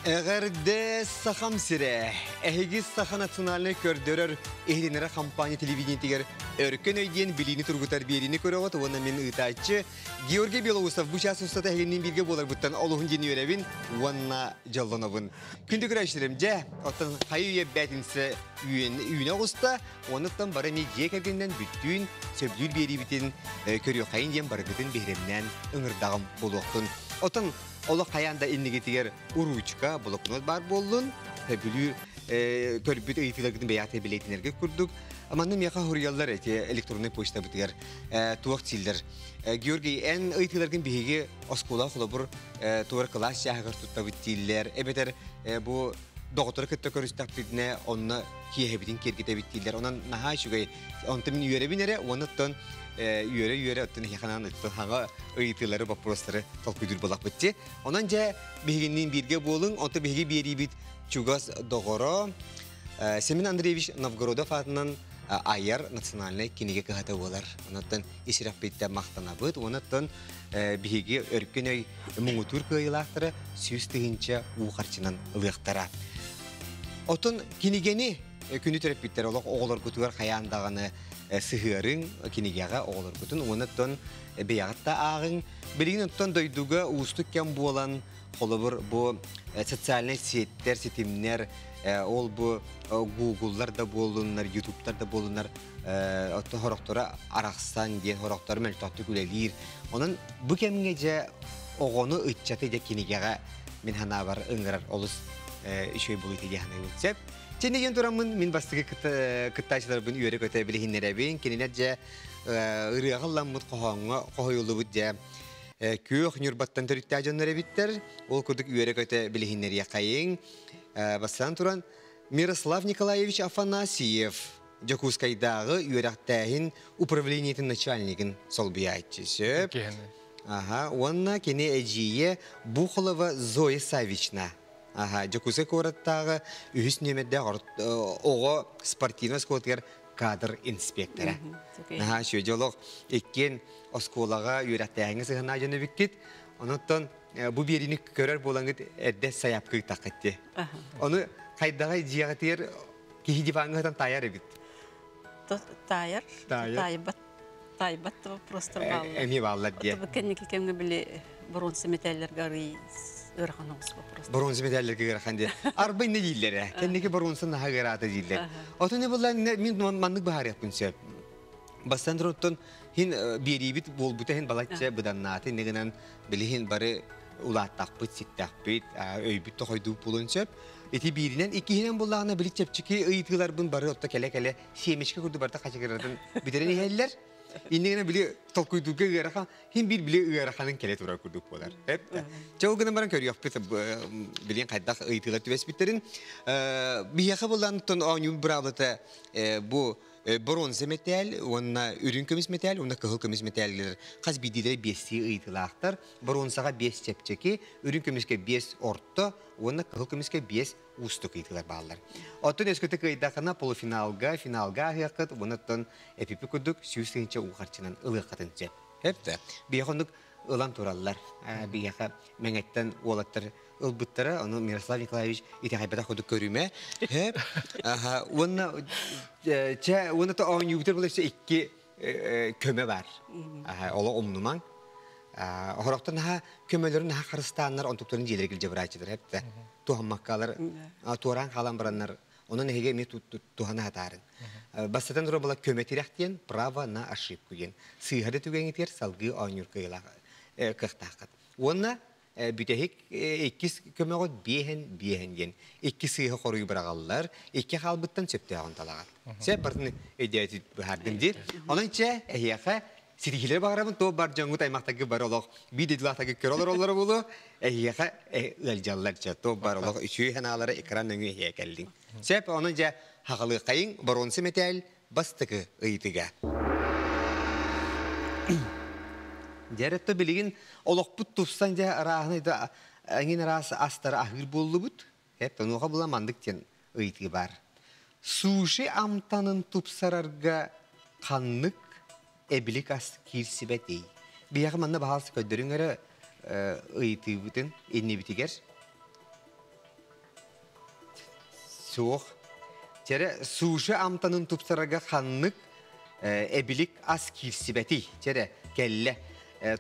Эҕэрдэ Сахам сирэ! Эһиги Саха национальнай көрдөрөр иһитиннэрэр хампаанньа телевидениетигэр Өркөн өй диэн билиини тургутар биэриини көрөҕүт уонна мин ыытааччы Георгий Белоусов бу чаас устата эһигинниин бииргэ буоларбыттан олуһун диэн үөрэбин уонна дьоллонобун. Күндү көрөөччүлэрим, дьэ, оттон хайы үйэ бээтинсэ үүнэ оҕуста, оннуттан бары эмиэ дьиэ кэргэнинэн бүттүүн сөбүлүүр биэриибитин көрүөххэйин диэн барыгытын биһирэмнээн ыҥырдаҕым буолуохтун. Оттон олох хайаан да иннигитигэр уруучка, блокнот баар буоллун, сөбүлүүр көрбүт ыйытыыларгытын бэйэҕит билиэтинэргэ курдук. Манна миэхэ суруйаллар эти электроннай почтабытыгар туох дииллэр. Георгий, эн ыйытыыларгын биһиги оскуола холобур туора кылаас чааһыгар туттабыт дииллэр, эбэтэр бу доҕоттору кытта көрүстэхпитинэ онно киэһэбитин киэргэтэбит дииллэр. Онон наһаа үчүгэй. Онтон мин үөрэбин эрэ, уонна оттон үөрэ-үөрэ оттон эһиэхэ оттон хаҥа ыйытыылары, боппуруостары толкуйдуур буоллахпыт дии. Онон дьэ биһигинниин бииргэ буолуҥ, онтон биһиги биэриибит чугас доҕоро Семен Андреевич Новгородов аатынан айар национальнай кинигэ кыһата буолар. Онон ис сүрэхпиттэн махтанабыт. Онон биһиги өркөн өй муҥутуур кыайыылаахтара 100 000 уу харчынан ылыахтара. Отон кинигэни күнү төрөппүттэр олох оҕолоргутугар хайаан даҕаны сыһыарыҥ кинигэҕэ оҕолоргутун уонна бэйэҕит да ааҕыҥ. Билигин оттон дойдуга уустук кэм буолан холобур бу социальнай сеттэр, ситимнэр, ол бу гугллар да буоллуннар, ютубтар да буоллуннар оттон хорохторо арахсан диэн хорохторо мөлтөхтүк үлэлиир. Онон бу кэмҥэ дьэ оҕону ыччаты дьэ кинигэҕэ мин санаабар ыҥырар олус үчүгэй буолуо дии саныыбын. Сөп. Чэнигин тураммын мин бастакы кыттааччыларбын үөрэ-көтө билиһиннэрэбин. Кинилэр дьэ ырыаҕа ылламмыт хоһооҥҥо хоһуйуллубут дьэ күөх Ньурбаттан төрүттээх дьоннор эбиттэр. Ол курдук үөрэ-көтө билиһиннэриэххэйиҥ. Бастаан туран Мирослав Николаевич Афанасьев Дьокуускайдааҕы үөрэхтээһин управлениетын начальнигын солбуйааччы. Сөп. Аха, уонна кини эдьиийэ Бухолова Зоя Савична. Аха, Дьокуускай куораттааҕы үһүс нүөмэрдээх оҕо спортивнай оскуолатыгар кадр инспектора. Наһаа үчүгэй дьолох иккиэн оскуолаҕа үөрэхтээһиҥҥэ сыһыаннаах дьон эбиккит. Онон бу биэриини көрөр буолаҥҥыт эрдэ сайаапка ыытаххыт дии. Ону хайдаҕай дьиэҕитигэр киһи диваҥҥа сытан таайар эбит. Таайар. Таайбат. Таайбат да вопростар бааллар. Эмиэ бааллар диye. Кэнники кэмҥэ били бронза медалларга арый ыарахан оҕус вопрос. Бронза медалларга ыарахан диye. Арбай не дииллэр Кэнники бронза наһаа ыараата дииллэр. Отон не булла мин маннык баһарыахпын сөп. Бастан туруттан хин биэриибит буолбута хин балачча быданнааты гынан билиһин бары улааттахпыт, ситтэхпит, өйбүт тохойдуу буолуон сөп. Ити бииринэн, иккиһинэн буллаҕына били чэпчэки ыйытыыларбын бары отто кэлэ-кэлэ семечка курдук барыта хачыгыратын бүтэрэн иһэллэр. Иннигинэ били толкуйдуурга ыарахан, хин биир били ыараханын кэлэ турар курдук буолар. Чэ ол гынан баран көрүөхпүт билин хайдах ыйытыылар түбэспиттерин. Биһиэхэ буллаан оонньуу быраабылата бу бронза мэтээл уонна үрүҥ көмүс мэтээл уонна кыһыл көмүс мэтээллэр хас биирдиилэрэ биэстии ыйытыылаахтар. Бронзаҕа биэс чэпчэки, үрүҥ көмүскэ биэс орто уонна кыһыл көмүскэ биэс уустук ыйытыылар бааллар. Оттон өскөтө кыайдаххына полуфиналга, финалга ааһыаххыт уонна оттон эпипи курдук 100 000 уу харчынан ылыаххытын сөп. Эптэ. Биһиэхэ оннук ылан тураллар. Биһиэхэ Мэҥэттэн уолаттар ылбыттара, ону Мирослав Николаевич итэҕэйбэтэх курдук көрүмэ. Аха, уонна чэ, уонна то оонньуубутар була икки көмө бар. Оло умнумаҥ. Хорохтон наһаа көмөлөрүн наһаа харыстааннар онтуктарын дьиэлэргэ илдьэ барааччылар эптэ. Туһаммаккалар туораан хаалан бараннар онон эһиги эмиэ туһана сатаарын. Бастатан туран була көмө тирэх диэн право на ошибку диэн. Сыыһары түгэҥитигэр салгыы оонньуур кыайылаах кыахтааххыт. Уонна бүтэһик иккис көмөҕүт биэһэн биэһэн диэн икки сыыһа хоруй быраҕаллар, икки хаалбыттан сөптөөҕүн талаҕат. Сэ бартын өйдөөтүт быһаардым диир. Онон чэ эһиэхэ ситиһиилэри баҕарабын туох бар дьоҥҥут аймахтаргы бар олох биир дойдулаахтаргы көрө олороллоро буолуо эһиэхэ ыалдьаллар чэ туох бар олох үчүгэй санаалара экран нөҥүө эһиэ кэллиҥ. Сөп онон дьэ хаҕалыаххайыҥ боруонса мэтээл бастакы ыйытыга. Дьэ билигин олохпут тупсан дьэ арааһынай да эҥин араас астары аһыыр буоллубут. Эп онуоха була маннык диэн ыйытыы баар. Суши амтанын тупсарарга ханнык эбилик ас киирсибэтий? Биһиэхэ манна баһаалыста көрдөрүҥ эрэ ыйытыыбытын иннибитигэр. Суох. Чэрэ суши амтанын тупсарарга ханнык эбилик ас киирсибэтий? Чэрэ кэллэ.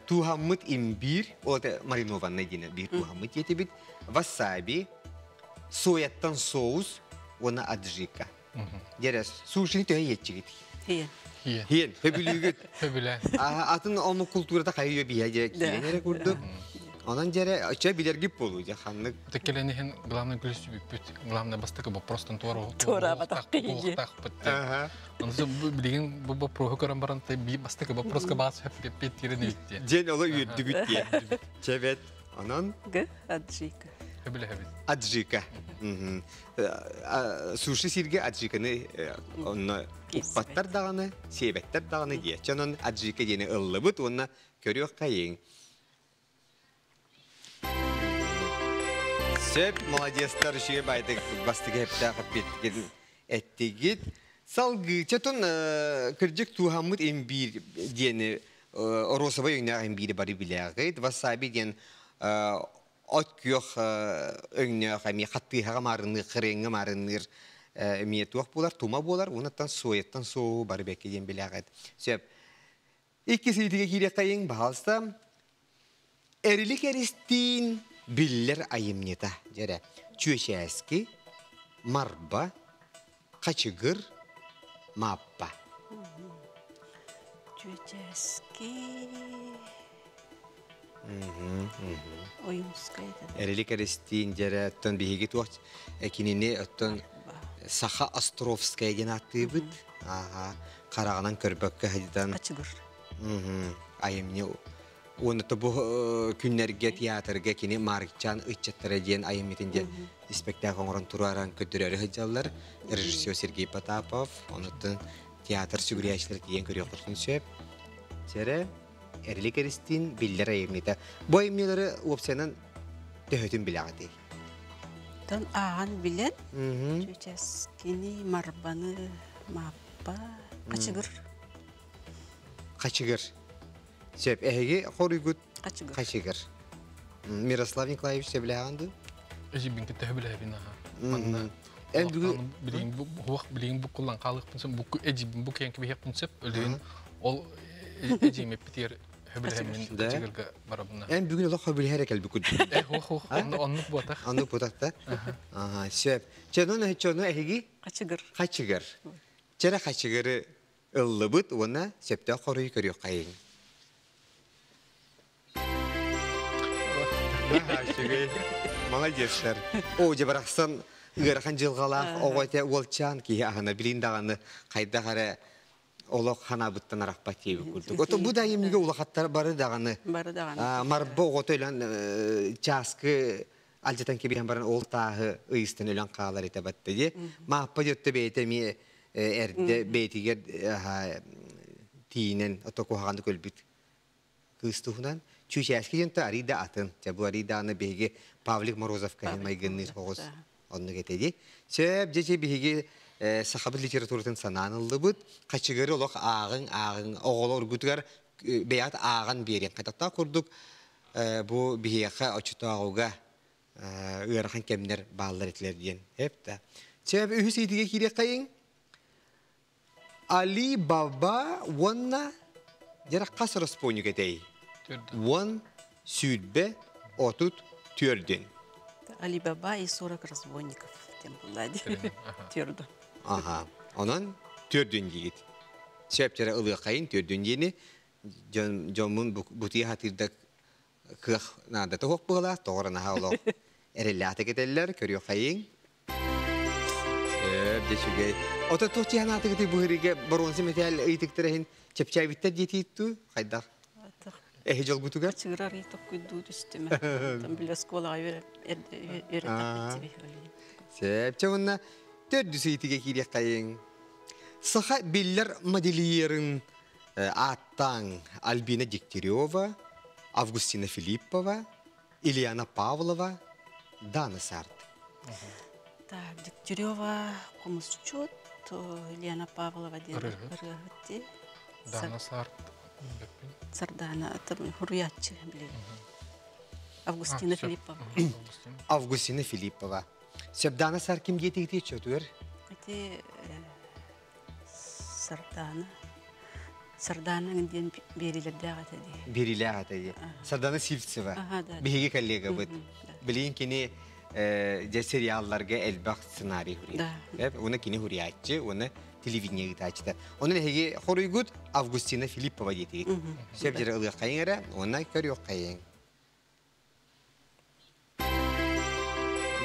Тууһаммыт имбиир, ол маринованный диэн биир тууһаммыт диэтибит, васаби, сояттан соус уонна аджика. Дьэрэ, сушини төһө иэччигит? Хиэн. Хиэн, хөбүлүүгүт. Хөбүлэ. Атын омук культурата хайы биһэ дьэ киирэн эрэ курдук. Онон дьэрэ, чэ билэргип болуу дьэ ханнык. Теккелен иһин главное күлүсүбүппүт. Главное бастакы вопростан туора Туораабатах киһи. туохтаахпыт. Онон билигин бу вопроһу көрөн баран бастакы вопроска баас хөппеппет тирен үтте. Дьэн оло үөрдүбүт диye. Чэбет. Онон Г аджика. Хөбүлэһэбит. Аджика. Суши сиргэ аджиканы онно уппаттар даҕаны, сиэбэттэр даҕаны диэ. Чонон аджика диэни ыллыбыт уонна көрүөх хайыҥ. Сөп, молодецтар, үчүгэй баайдык бастыгы хэптээх эппиэттигин эттигит. Салгыы, чотун кырдьык тууһаммыт имбиир диэни оруосабай өҥнөөх имбиири бары билээҕит. Васаби диэн от күөх өҥнөөх эмиэ хаттыыһаҕа маарынныыр, хырыҥҥа маарынныыр эмиэ туох буолар, тума буолар, уоннаттан сояттан соу бары бэккэ диэн билээҕит. Сөп. Иккис ыйытыга киириэххэйиҥ, баһаалыста. Эрилик Эристиин биллэр айымньыта дьэрэ Чүөчээски, Марба, Хачыгыр, Мааппа. Чүөчээски Ойуунскай Эрилик Эристиин дьэрэ оттон биһиги туох кинини оттон Саха Островская диэн ааттыыбыт. Ааха хараҕынан көрбөккө сылдьан Хачыгыр. Айымньы уонна бу күннэргэ театрга кини Маркчан ыччаттара диэн айымньытын диэн испэктээк оҥорон туруоран көрдөрөөрү сылдьаллар. Режиссер Сергей Потапов, онуттан театр сүгүрүйээччилэр тиийэн көрүөххүтүн сөп. Сэрэ Эрилик Эристиин биллэр айымньыта. Бу айымньылары уопсайынан төһөтүн билэҕитий? Тон ааҕан билэн, Чүчэскини, Марбаны, Мааппа, Хачыгыр. Хачыгыр. Сөп. Эһиги хоруйгут Хачыгыр. Хачыгыр. Мирослав Николаевич сөбүлээҕин дуу? Эжибин кытта сөбүлээбин аха. Манна Эн бүгүн билигин бу хуох билигин буккуллан хаалыахпын сөп букку эжибин бу киэн кэбиһиэхпин сөп өлүөн ол эжиим эппитигэр хөбүлэһэммин хачыгырга барабына. Эн бүгүн олох хөбүлэһэр кэлбит курдук. Э хуох хуох оннук буотах. Оннук буотах да? Ага, сөп. Чөнөн чөнө эһиги Хачыгыр. Хачыгыр. Чэрэ хачыгыры ыллыбыт уонна сөптөөх хоруйу көрүөххэйиҥ. Үчүгэй. Молодецтар. Оо, дьэ барахсан ыарахан дьылҕалаах оҕо этэ уолчаан киһи аһына билин даҕаны хайдах эрэ олох ханаабыттан арахпат диэбит курдук. Ото бу да айымньыга улахаттар бары даҕаны. Бары даҕаны. Марба оҕото өлөн чааскы алдьатан кэбиһэн баран ол тааһы ыйыстан өлөн хаалар этэ батта дии. Мааппа дьөттө бэйэтэ эмиэ эрдэ бэйэтигэр тиинэн ото куһаҕаны көлбүт кыыс туһунан. Чүүчээски диэн арый да атын. Чэ бу арый дааны биһиги Павлик Морозов кэһин майгынныыр соҕус оннук этэ дии. Сөп дьэ биһиги сахабыт литературатын санаан ыллыбыт. Хачыгыры олох ааҕыҥ ааҕыҥ оҕолоргутугар бэйэҕит ааҕан биэриэҥ. Хататтаах курдук бу биһиэхэ оччотооҕуга ыарахан кэмнэр бааллар этилэр диэн. Эп да. Сөп үһүс ыйытыга киириэххэйиҥ. Али Баба уонна дьэ хас ороспуонньук этэй? Уон, сүүрбэ, отут, түөрдүн. Али Баба и 40 разбойников тем была. Түөрдүн. Ага. Онон түөрдүн диигит. Сөп ылыаххайын түөрдүн диэни дьоммун бутуйа хатыырда кыах наадата суох быһыылаах, тоҕо наһаа олох эрэллээх кетеллер, көрүөххэйиҥ. Сөп, дьэ үчүгэй. Ото туох дии санаатыгытый бу ыһырыыга боруонса мэтээл ыйытыктара иһин чэпчээбиттэр диэтииттүү хайдах? Эһи дьолгутугар? Чыгырар ый токкуйдуу түстүм. Там биле оскуолаҕа үөрэттэхпит Сөп, чэ уонна төрдүс ыйытыга киириэххэйиҥ. Саха биллэр модельерын ааттаан Альбина Дегтярева, Августина Филиппова, Ильяна Павлова, Дана Сарт. Так, Дегтярева хомусчут, Ильяна Павлова диэн ырыаһыт Дана Сарт. Сардана хуруйааччы биле. Августина Филиппова. Августина Филиппова. Сөбдаана сар ким диэтигити чөтүөр? Ити Сардаана. Сардаана диэн биэрилэрдээх этэ дии. Биэрилээх этэ дии. Сардаана Сивцева. Биһиги коллегабыт. Билигин кини дьэ сериалларга элбэх сценарий хуруйар. Уна кини хуруйааччы, уна телевидение ыытааччыта. Онон эһиги хоруйгут Августина Филиппова диэтигит. Сөп дьэрэ ылыаххайыҥ эрэ, уонна көрүөххэйиҥ.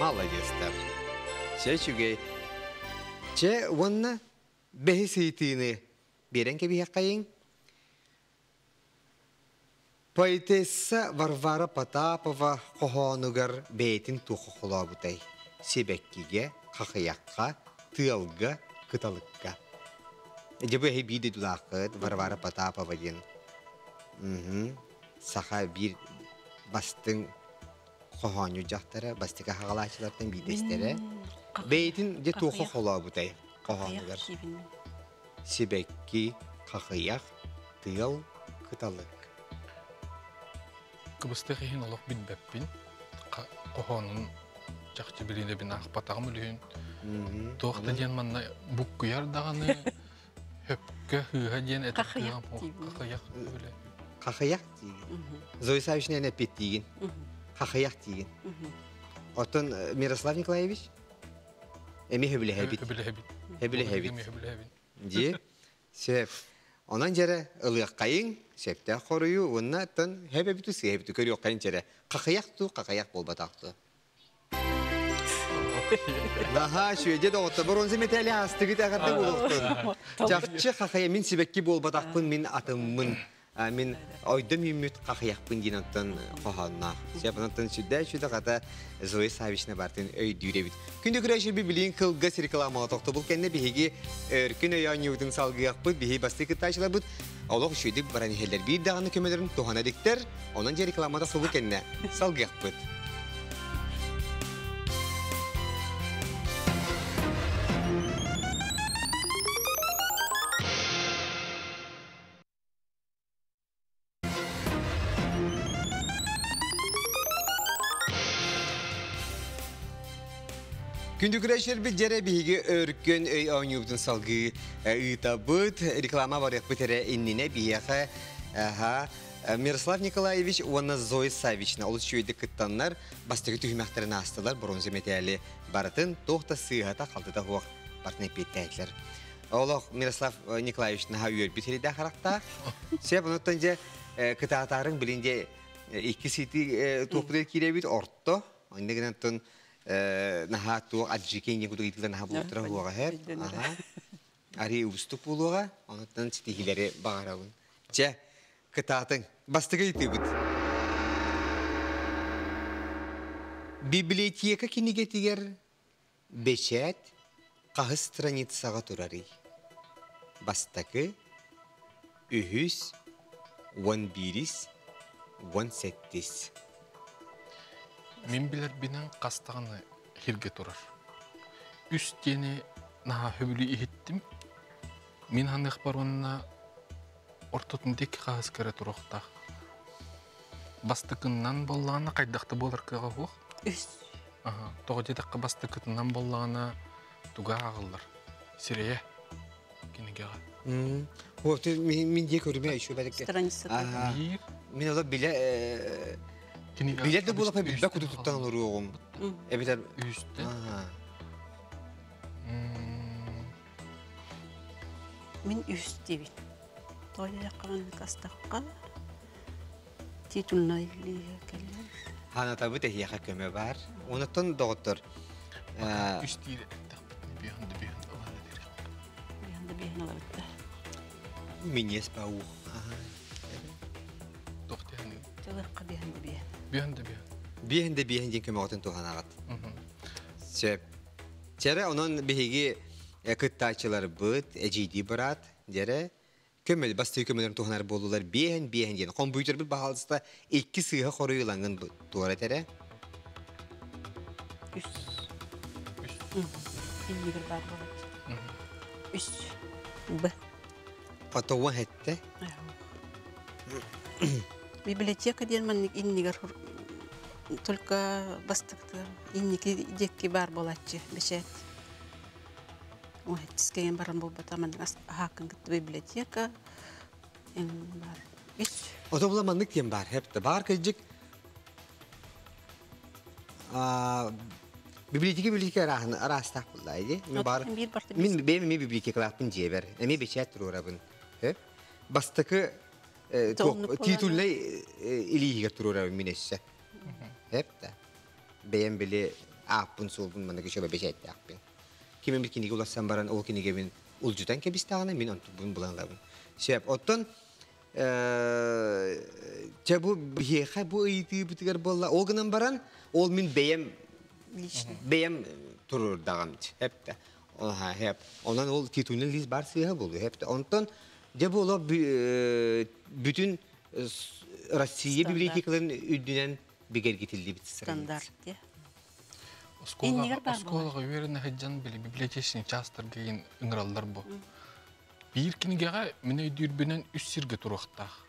Молодецтар. Чэ үчүгэй. Чэ уонна бэһис ыйытыыны биэрэн кэбиһиэххэйиҥ. Поэтесса Варвара Потапова хоһоонугар бэйэтин туохха холообутай? Сибэккигэ, хахыйахха, тыалга, кыталыкка. Дьэ бу эһи биир дойдулааххыт Варвара Потапова диэн. Саха биир бастыҥ хоһоонньут дьахтара, бастакы хаҕалааччылартан биирдэстэрэ. Бэйэтин дьэ туохха холообутай хоһоонугар? Сибэкки, хахыйах, тыал, кыталык. Кыбыстыах иһин олох билбэппин. Хоһоонун чахчы билиилэбин аахпатаҕым үлүһүн. Туох да диэн манна буккуйар даҕаны хөпкө хыыһа диэн этэр Хахыйах Хахыйах үлэ. Хахыйах диигин. Зоя Савична эн эппиэттиигин. Хахыйах диигин. Оттон Мирослав Николаевич эми хөбүлэһэбит. Хөбүлэһэбит. Хөбүлэһэбит. Хөбүлэһэбит. Дии. Сөп. Онон дьэрэ ылыаххайыҥ, сөптөөх хоруйу уонна оттон хөбөбүтү сыһэбитү көрүөххэйин дьэрэ. Хахыйах туу, хахыйах буолбатах туу. Наһаа үчүгэй доҕоттор, боруонса мэтээли аастыгыт эҕэрдэ буолуохтун. Чахчы хахайа мин сибэкки буолбатахпын, мин атыммын. Мин ойдом үүммүт хахыйахпын диэн оттон хоһоонноох. Сөп онтон сүрдээх үчүгэй хата Зоя Савична бартын өйдүүр эбит. Күндү көрөөччү билигин кылгас рекламаҕа тохтобул кэннэ биһиги өркүн өй оонньуубутун салгыахпыт, биһи бастыы кыттааччыларбыт олох үчүгэйдик баран иһэллэр. Биир даҕаны көмөлөрүн туһана иликтэр, онон дьэ рекламата сылы кэннэ салгыахпыт. Күндү күрэшербит дьэрэ биһиги өркөн өй оонньуубутун салгыы ыытабыт. Реклама барыахпыт эрэ иннинэ биһиэхэ Мирослав Николаевич уонна Зоя Савична олус үчүгэйдик кыттаннар бастакы түһүмэхтэрин аастылар бронза мэтээли барытын туох да сыыһата халтыта суох бартын эппиэттээтилэр. Олох Мирослав Николаевич наһаа үөрбүт сиридээх харахтаах. Сөп онуттан дьэ кытаатаарыҥ билин дьэ икки сити туохпутугар киирэбит орто. Онно гынан тун наһаа туох аджикин диэн кудук ыйтылар наһаа буолтара хуоҕа һэр. Ари уустук буолуоҕа, онуттан ситиһиилэри баҕарабын. Чэ, кытаатыҥ. Бастакы ыйытыыбыт. Библиотека кинигэтигэр бэчээт хаһыс страницаҕа турарый? Бастакы, үһүс, 11-ис, 17-ис. Мин билэрбинэн хас даҕаны сиргэ турар. Үс диэни наһаа сөбүлүү иһиттим. Мин ханыахпар уонна ортотун диэки хаһыс эрэ туруохтаах. Бастакыннан буоллаҕына хайдах да буолар кыаҕа суох. Үс. Тоҕо диэтэххэ бастакытынан буоллаҕына туга ааҕыллар? Сирэйэ кинигэҕэ. Вот мин дии көрүмэ еще бәлки. Страница. Биир. Мин ола биле билер да буолапа билбэ куту туттан олоруоҕум. Эбэтэр Үстэ. Мин үс диибин. Тоҕо диэтэххэ астахха титульнай кэллэр. Ханатабыт эһиэхэ көмө бар. Онуттан доҕоттор Үс диир эттэхпитинэ биэһин да биэһин ылан эдэр. Биэһин да биэһин ылабытта. Минес пау. Туох диэхин Чылыахха биэһин да биэһин. Биэһин да биэһин. Биэһин да биэһин диэн көмөҕүтүн туһанаҕыт. Сөп. Чэрэ онон биһиги кыттааччыларбыт эдьиийдии быраат дьэрэ көмөл бастыы көмөлөрүн туһанар буоллулар биэһин биэһин диэн компьютербит баһаалыста икки сыыһа хоруйулаҥын туора этэрэ. Үс. Иннигэр баар буолат. Үс. Б. Потоуа хэтте. Библиотека диэн маннык иннигэр Только бастакты инники диэкки баар буолааччы бэчээт. Ой, тискэйэн баран буолбата маннык аһааккын кытта библиотека эҥ бар. Үс. Ото була маннык диэн бар, хепте. Бар кыдьык библиотека библиотека араһын араастаах булла иди. Мен бар мин бэйэм эми библиотекалаахпын дьиэбэр. Эми бэчээт туруорабын. Бастакы титульнай илииһигэр туруорабын мин өссө. Хепте. Бэйэм били ааппын суолбун маннык үчүгэй бэчээттээхпин. Ким эмит кинигэ уларсан баран ол кинигэбин улдьутан кэбистэҕинэ мин онтубун булан ылабын. Сөп. Оттон чэ бу биһиэхэ бу ыйытыыбытыгар буолла. Ол гынан баран ол мин бэйэм бэйэм туруордаҕым хэптэ. Хэп. Онон ол титульный лист бар сыыһа буолуо хэптэ. Онтон дьэ бу олох бүтүн Россия библиотекаларын үрдүнэн бигэргитиллибит стандарт. Оскуолаҕа үөрэнэ сылдьан били библиотечный чаастарга ыҥыраллар бу. Биир кинигэҕэ мин өйдүүрбүнэн үс сиргэ туруохтаах.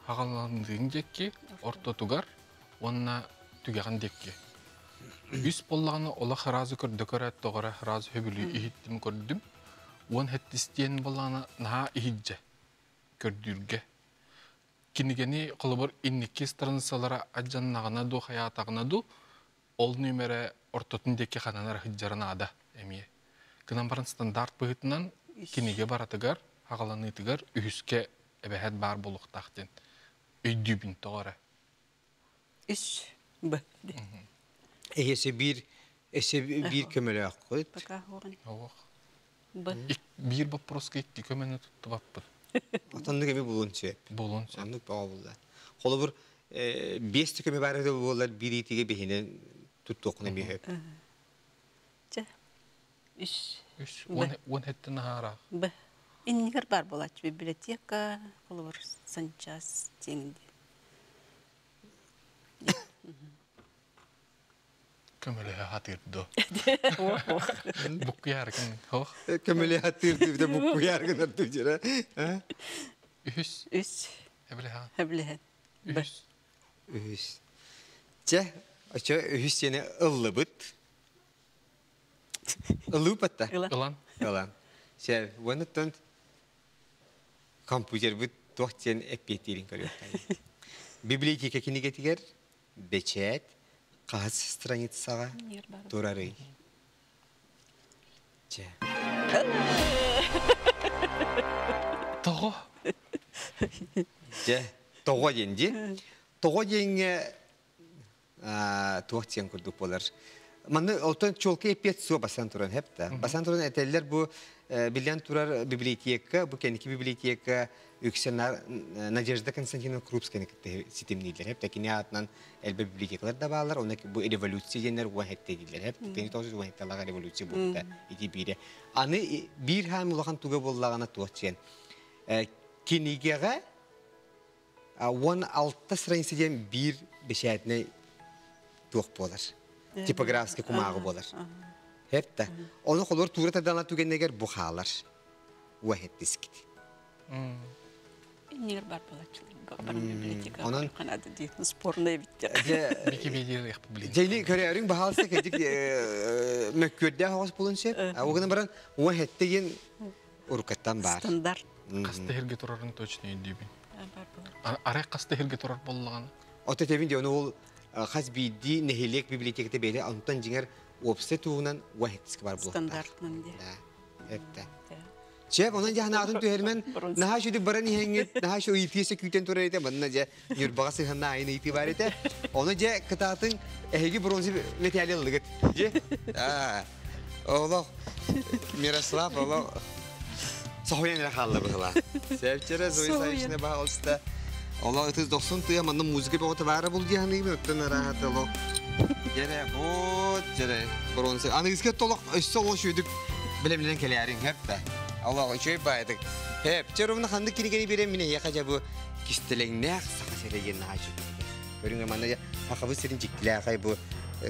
Хаҕаландыын диэки, ортотугар уонна түгэҕин диэки. Үс буоллаҕына олох ыраазы көрдө көрөөт тоҕо ыраазы сөбүлүү иһиттим көрдүм. Уон хэттистиэн буоллаҕына наһаа иһирдьэ көрдүүргэ. Кинигэни холобур инники страницалара адьаннаҕына дуу хайаатаҕына дуу ол нүөмэрэ ортотун диэки хананар сылдьара наада эмиэ. Гынан баран стандарт быһыытынан кинигэ баратыгар, аҕаланыытыгар үһүскэ эбэһээт баар буолуохтаах диэн өйдүүбүн тоҕо эрэ. Үс Б. Эһиэсэ биир эсэ биир көмөлөөххүт. Пока хоҕун. Ох. Б. Биир боппуруоска икки көмөнү туттубаппыт. Отоннук эми булуон сөп. Буолуон сөп. Оннук бөҕө булла. Холобур, биэс да көмө баар этэ буоллар биир иитигэ биһинэн туттуоххун эмиэ сөп. Чэ. Үс. Үс. Уон хэттэн аһаараах. Б. Иннигэр бар буолааччы библиотека, холобур, санчас диэн. Көмөлөһө хатыыр до. Буккуйааргын хох. Көмөлөһө хатыыр дуу, буккуйааргын артуу жера. Үһүс. Үс. Эбилэһэ. Эбилэһэ. Үһүс. Үһүс. Чэ, очо үһүс сиэни ыллыбыт. Ыллыппат Ылан. Ылан. Чэ, уонуттан компьютербыт туох диэн эппиэттиирин көрүөххэ. Библиотека кинигэтигэр бэчээт хаһыс страницаҕа турарый? Чэ. Тоҕо? Дьэ, тоҕо диэн дии. Тоҕо диэҥҥэ туох диэн курдук буолар. Манны оттон чуолкай эппиэт суо басан туран хэп да. Басан туран этэллэр бу билэн турар библиотека, бу кэнники библиотека үксэ Надежда Константиновна Крупскаяны кытта ситимнииллэр хэп да. Кини аатынан элбэ библиотекалар да баалар, онно бу революция диэннэр уон хэтте дииллэр хэп. Кини тоҕус уон хетталаах революция буолбута ити биирэ. Аны биир хаам улахан туга буоллаҕына туох диэн кинигэҕэ 16 страница диэн биир бэчээтинэй туох буолар. Типографский кумааҕы буолар. Хепта. Ону холор туура тардана түгэннэгэр бу хаалар. Уа хеттискит. Иннигэр бар буолаччылар. Библиотека. Онон канада диэн спорный битте. Википедия Жайли көрөөрүң баһаалса кедик мөккүөрдээх оҕос булун сөп. Угынан баран уа хетте диэн урукаттан бар. Стандарт. Хаста хирге турарын точно өйдүүбүн. Арай хаста хирге турар боллаҕына. Ото тебин диэн ол хас биирдии нэһилиэк библиотеката бэйэтэ онтон дьиҥэр уопсай туһунан уа хеттиски бар буолуохтаах. Стандартынан диye. Да. Эптэ. Чэ, онон дьаһанаатын түһэрмэн наһаа шүдүк баран иһэҥҥит, наһаа шу ыйытыыса күүтэн турар этэ, манна дьэ Ньурбаҕа сыһанна айын ыйытыы бар этэ. Ону дьэ кытаатын эһиги бронза металли ыллыгыт. Дьэ. Олох Мирослав олох соһуйан эрэ хаалла быһыла. Севчере Зоя Савична баһаалыста. Олох ытыс дохсун тыа манна музыка бөҕөтө баара бул диэханыыбын оттон араһата олох. Дьэрэ вот дьэрэ бронза. Аныгыска толох өссө олох шүйдүк билэмнэн кэлээриҥ хэп да. Олох үчүгэй баайдык. Хэп, чэ ровно ханнык кинигэни биэрэн мин эһиэхэ дьэ бу кистэлэҥнээх саха сирэ диэн наһаа үчүгэй. Көрүҥ манна сахабыт сирин дьиктилээхэй бу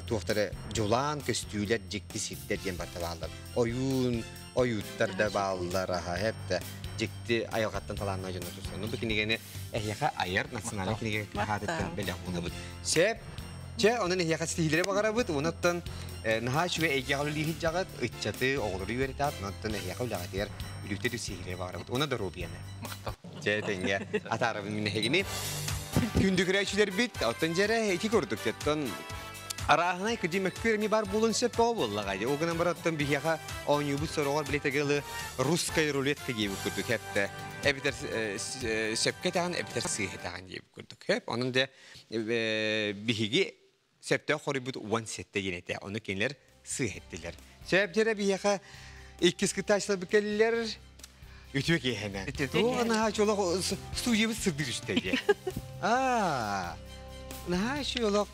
туохтары дьулаан көстүүлэр дьикти сирдэр диэн барта бааллар. Ойуун, ойууттар да бааллар аха хэп дьикти айылҕаттан талааннаах дьоннор тустан. Бу кинигэни эһиэхэ айар национальный кинигэ хаатыттан бэлэх уунабыт. Сөп. Чэ, онон эһиэхэ ситиһиилэри баҕарабыт. Онуттан наһаа үчүгэй эйгэҕэ үлэлииһит дьаҕыт, ыччаты, оҕолору үөрэтээт, онуттан эһиэхэ үлэҕитигэр үлүктэ ситиһиилэри баҕарабыт. Уна доруобуйаны. Махтал. Чэ, тэҥҥэ атаарабын мин эһигини. Күндү көрөөччүлэрбит, оттон дьэрэ ити курдук, оттон арааһынай кыдьы мөккүөр эми бар буолун сөп бөҕө буоллаҕа дии. Ол гынан баран оттон биһиэхэ оонньуубут сороҕор билетегылы русская рулетка диэбит курдук хэптэ. Эбитэр сөпкө этэҕин, эбитэр сыыһа этэҕин диэбит курдук. Хэп, онон дэ биһиги сөптөөх хоруйбут 17 диэн этэ. Ону кинилэр сыыһа эттилэр. Сөп дьэрэ биһиэхэ иккис кыттааччыларбыт кэллилэр. Үтүө киэһэнэ. Туох наһаа чолох студиябыт сырдыы түстэ дии. Аа, наһаа чолох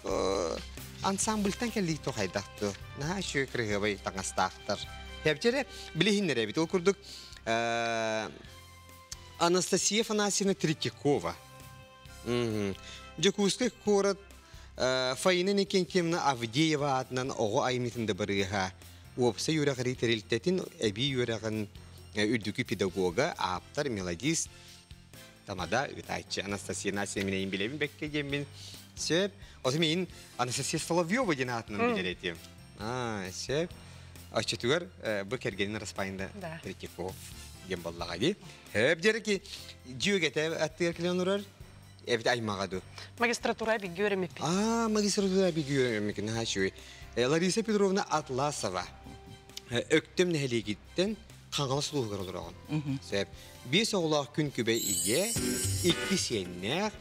ансамбльтан кэллик тухайдахту. Наһаа үчүгэй кырыһыабай таҥастаахтар. Хэпчэрэ билиһиннэр эбит. Ол курдук Анастасия Афанасьевна Третьякова. Дьокуускай куорат Фаина Никентьевна Авдеева аатынан оҕо айымньытын дыбарыаһа, уопсай үөрэҕирии тэрилтэтин эбии үөрэҕин үрдүкү педагога, ааптар, мелодист, тамада ыытааччы Анастасия Насия минэйин билэбин бэккэ диэммин сөп. Оту мин Анастасия Соловьева диэн аатынан билэр этим. Аа, сөп. Оччотугар бу кэргэнин Распайында Третьяков диэн буоллаҕа дии. Хөп дьэрэки дьүөгэтэ аттыгар кэлэн олорор эбит аймаҕа ду. Магистратура биги үөрэммиппит. Аа, магистратура биги үөрэммикин наһаа үчүгэй. Лариса Петровна Атласова Өктөм нэһилиэгиттэн Хаҥалас улууһугар олороҕун. Сөп. Биэс оҕолоох күн күбэй ийэ, икки сиэннээх,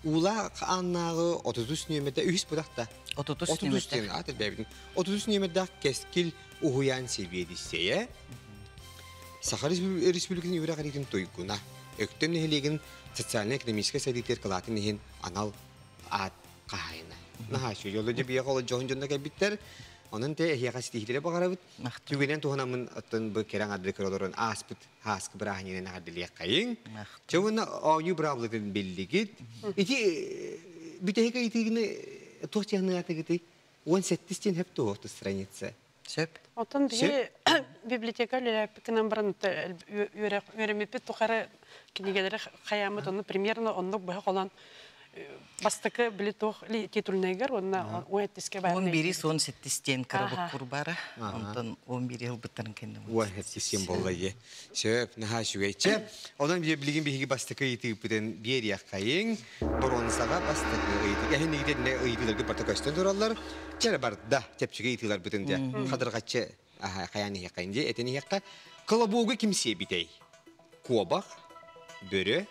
Уулаах Ааннааҕы 33 нүөмэрдэ үһүс быдахта. 33 нүөмэрдээх. Аат элбээбитин. 33 нүөмэрдээх Кэскил уһуйаан сэбиэдиссэйэ, Саха Республикатын үөрэҕириитин туйгуна, Өктөм нэһилиэгин социальнай-экономическай сайдыытыгар кылаатын иһин анал аат хаһаайына. Наһаа үчүгэй. Оло дьэ биһиэхэ оло дьоһун дьонно кэлбиттэр. Онон те эһиэхэ ситиһиилэри баҕарабыт. Түгэнэн туһанаммын оттон бу кэрэ аҥардыы көрө олорон ааспыт ааскы бырааһынньыгынан эҕэрдэлиэххэйиҥ. Чэ уонна оонньуу быраабылатын биллигит. Ити бүтэһик ыйытыыгыны туох дьаһаныаатыгытый? 17 диэн хөп туһуохту страница. Сөп. Оттон биһи библиотека үлэлээппитинэн баран үөрэммиппит тухары кинигэлэри хайааммыт онно примерно оннук быһа холон бастакы били туох титульнайгар уонна уэттиске баар 11 17 диэн кыра буккур баара. Онтон 11 ылбыттарын кэннэ. 17 буолла дии. Сөп, наһаа үчүгэйчэ. Онон билигин биһиги бастакы ыйытыыппытын биэриэххэйиҥ. Боруонсаҕа бастакы ыйытыы. Эһин игитинне ыйытыыларгыт барта көстөн тураллар. Чэ барда чэпчэки ыйытыыларбытын дьэ хадырҕаччы хайаан иһиэххэйин дии этин иһиэххэ. Колобуогу ким сиэбитэй? Куобах, бөрө,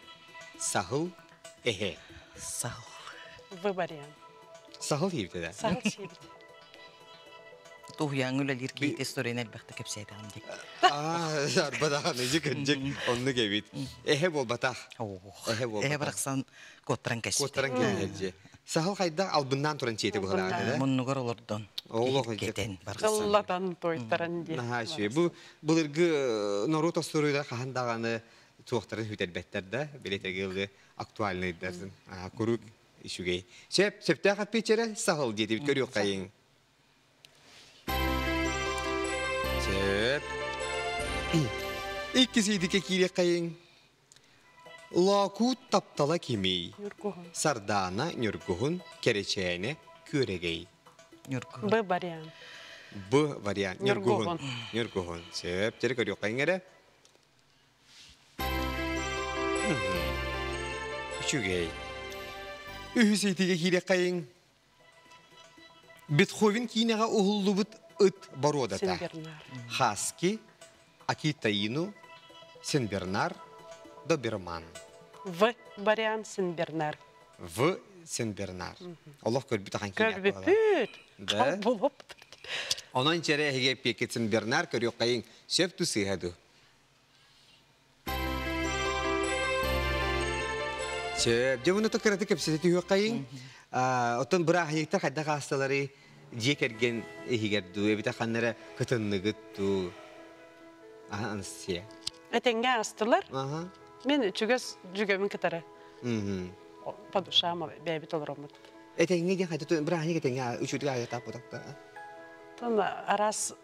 саһыл, эһэ. Саһыл. В вариант. Саһыл сиэбитэ да? Саһыл сиэбитэ. Туһуйааҥҥа үлэлиир киһи историяны элбэхтэ кэпсээтэҕим дии. Аа, арбадахан ижи кырдьык оннук эбит. Эһэ буолбатах. Эһэ буолбатах. Эһэ барахсан куоттаран кэспит. Куоттаран кэһэлдьи. Саһыл хайдах албыннаан туран чиэти быһылаата да? Муннугар олордон. Олох кетен барахсан. Ыллатан тойтаран дии. Наһаа үчүгэй. Бу былыргы норуот остуоруйалара хаһан даҕаны туохтарын сүтэрбэттэр да, билетэгилы актуальныйдарын. Куруук үчүгэй. Сөп, сөптөөх эппиэтчэрэ саһыл диэтибит көрүөххэйиҥ. Сөп. Иккис ыйдыкка киириэххэйиҥ. Лоокуут таптала кимий? Ньургуһун. Сардаана Ньургуһун, Кэрэчээнэ Күөрэгэй. Ньургуһун. Б вариант. Б вариант. Ньургуһун. Ньургуһун. Ньургуһун. Сөп. Дьэ көрүөххэйиҥ эрэ. Үчүгэй. Үһүс ыйытыыга киириэххэйиҥ. Бетховен киинэҕэ уһуллубут ыт боруодата. Сен-Бернар. Хаски, Акита-Ину, Сен-Бернар, Доберман. В вариант Сен-Бернар. В Сен-Бернар. Олох көрбүт ахан киинэ Көрбүппүт. Да. Болуп. Онон чэрэ эһиги эппиэккит Сен-Бернар көрүөххэйиҥ. Сөп ту сыыһа ду. Сөп. Дьэ, бұны кыраты кэпсэтэ түһүөххэйиҥ. Оттон бырааһынньыктар хайдах аасталары дьиэ кэргэн иһигэр дуу, эбитэ ханна эрэ кытынныгыт дуу? Аха, Анастасия. Этэҥҥэ аастылар. Аха. Мен үчүгэс дьүгэмин кытары по душам бэйэбит олороммут. Этэҥҥэ диэн хайда бырааһынньык этэҥҥэ үчүгэй аайатааппытахта. Тон араас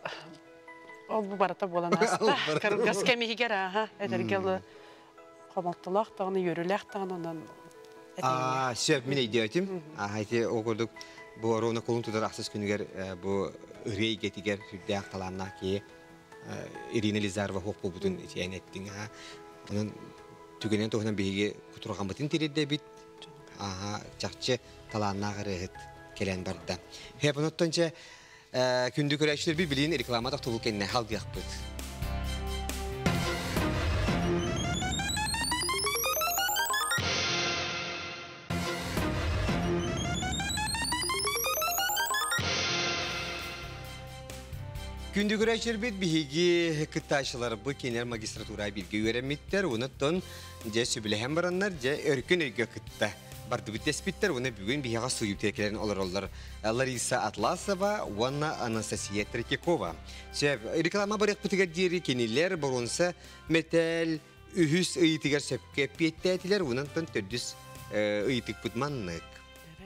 ол бу барыта буолан ааста. Кыргас кэмиһигэр ааха этэргэ ылы хомолтолоох даҕаны, үөрүүлээх даҕаны онон Аа, сөп, мин өйдөөтүм. Аа, ити ол курдук Бу Оруона кулун тутар ахсыс күнүгэр бу ырыа эйгэтигэр сүрдээх талааннаах киһи Ирина Лизарова хуох буолбутун итиэн эттиҥ. Онон түгэнин туһунан биһиги кутурҕаммытын тириэрдэбит. Аха, чахчы талааннаах ырыаһыт кэлэн барда. Хэп, оноттон чэ күндү көрөөччүлэр билигин реклама тохтобул кэннэ халгыахпыт. Күндү көрөөччүлэрбит биһиги кыттааччыларбыт кинилэр магистратура бииргэ үөрэммиттэр, онон дьэ сөбүлэһэн бараннар дьэ өркөн өйгө кытта бардыбыт дэспиттэр уонна бүгүн биһиэхэ суруйуутугар кэлэн олороллор Лариса Атласова уонна Анастасия Третьякова. Сөп, реклама барыахпытыгар диэри кинилэр боруонса мэтээл үһүс ыйытыгар сөпкө эппиэттээтилэр, онон төрдүс ыйытыкпыт маннык.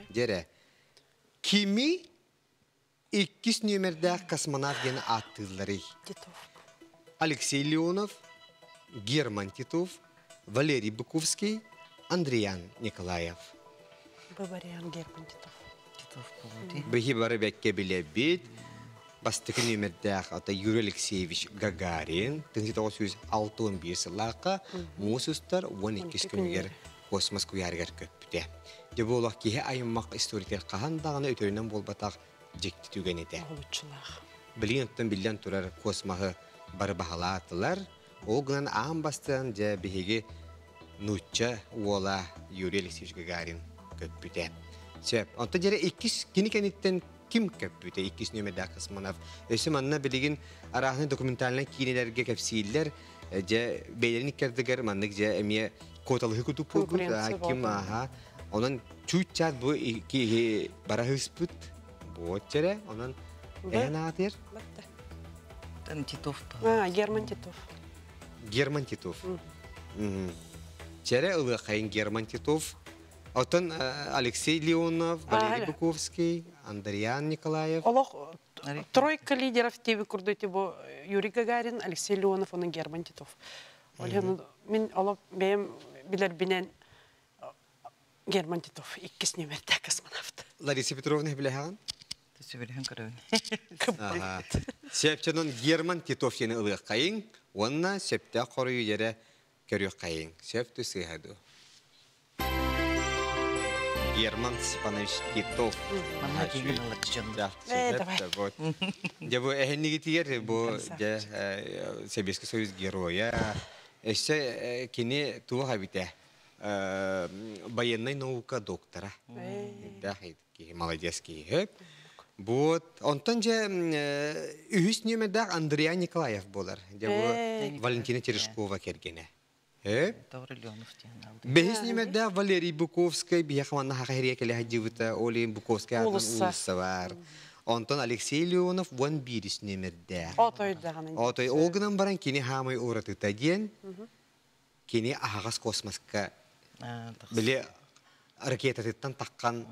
Дьэрэ, кими иккис нүөмэрдээх космонавт диэн ааттыылларый? Титов. Алексей Леонов, Герман Титов, Валерий Быковский, Андриан Николаев. Бу вариант Герман Титов. Титов буолуо Биһи бары бэккэ билэбит. Бастакы нүөмэрдээх ата Юрий Алексеевич Гагарин 1961 сыллаахха муус устар 12 күнүгэр космос куйаарыгар көппүтэ. Дьэ буолах киһи айыммах историятыгар хаһан даҕаны өтөрүнэн буолбатах дьикти түгэн этэ. Уһулуччулаах. Билигин оттон биллэн турар космоһы бары баһылаатылар. Ол гынан аан бастаан дьэ биһиги нуучча уола Юрий Алексеевич Гагарин көппүтэ. Сөп. Онтон дьэрэ иккис кини кэнниттэн ким көппүтэ иккис нүөмэрдээх космонавт. Өссө манна билигин арааһынай документальнай киинэлэргэ кэпсииллэр. Дьэ бэйэлэрин иккэрдигэр маннык дьэ эмиэ куоталаһыы курдук буолбут. Ким ааха. Онон чуут-чаат бу киһи бараһыспыт. Буот дьэрэ. Онон эһэн аатыр. Там Титов. А, Герман Титов. Герман Титов. Чэрэ ылыахайын Герман Титов. Оттон Алексей Леонов, Валерий Быковский, Андриан Николаев. Олох тройка лидеров диэби курдук бу Юрий Гагарин, Алексей Леонов, онон Герман Титов. Ол мин олох бэйэм билэрбинэн Герман Титов иккис нүөмэрдээх космонавт. Лариса Петровна билэһэҕин? Сөбүлэһэн көрөбүн. Сөпчөнөн Герман Титов диэни ылыаххайыҥ уонна сөптөөх хоруйу дьэрэ көрүөххэйиҥ. Сөп дуу сыыһа дуу? Герман Степанович Титов. Манна киҥин ылаччы дьоннор. Э, давай. Дьэ бу эһиннигитигэр бу дьэ Сэбиэскэй Союз геройа. Өссө кини туох эбитэ? Военный наука доктора. Элбэх киһи, молодец киһи. Вот, онтон дьэ үһүс нүөмэрдээх Андриан Николаев буолар. Дьэ бу Валентина Терешкова кэргэнэ. Бэһис нүөмэрдээх Валерий Буковскай биһиэхэ манна хаха хэрийэ кэлэ сылдьыбыта. Ол иһин Буковскай аатынан уулусса бар. Онтон Алексей Леонов уон биирис нүөмэрдээх. Отойдаҕын. Отой ол гынан баран кини хаамай уратыта диэн кини аһаҕас космоска били ракетатыттан таххан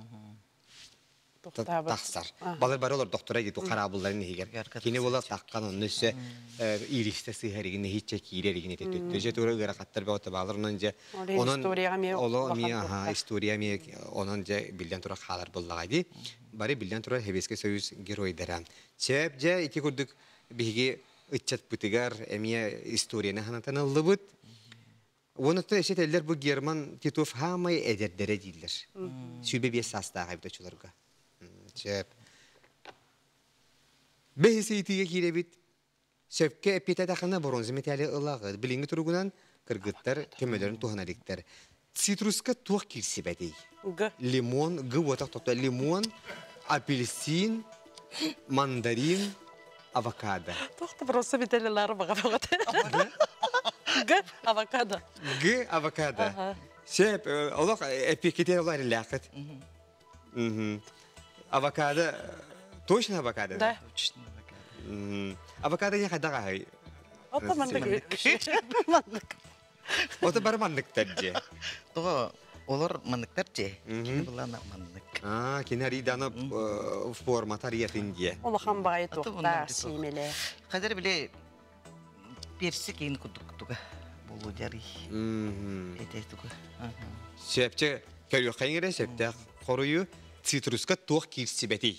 тахсар. Балар бары олор доктора дии хараабылларын иһигэр. Кини була таххан онно өссө ииристэ сыһар игин иһиччэ киирэр игин ити төттө. Же тура ыарахаттар бөҕөтө баалар онон же онон оло ми аха история ми онон же биллэн турар хаалар буллаҕа дии. Бары биллэн турар Сэбиэскэй Союз геройдара. Сөп же ити курдук биһиги ыччатпытыгар эмиэ историяны ханатан ыллыбыт. Уонна эсетеллер бу Герман Титов хаамай эдэрдэрэ дииллэр. 25 саастаах эбит очуларга. Сөп. Бэһис ыйытыыга киирэбит. Сөпкө эппиэтэтэххинэ бронза металли ылаҕыт. Билиҥҥи туругунан кыргыттар көмөлөрүн туһана иликтэр. Цитруска туох киирсибэтий? Г. Лимон, г уотах тото лимон, апельсин, мандарин, авокадо. Туох просто металлилары баҕа баҕа. Г. Авокадо. Г. Авокадо. Сөп, олох эппиэккитигэр олох эрэллээххит. Авокадо, точно авокадо? Да. Точно авокадо. Авокадо не хайдах аһый? Ото маннык. Маннык. Ото бары манныктар же. Тоҕо олор манныктар же. Кини булана маннык. А, кини арыйданы формата арыйатын дие. Улахан баҕайы туохтаах сиимэлээх. Хадыр биле персик ин курдук туга болу жарый. Эте туга. Сөпче көрүөххайын эрэ сөптөөх хоруйу. Цитруска туох киирсибэтий?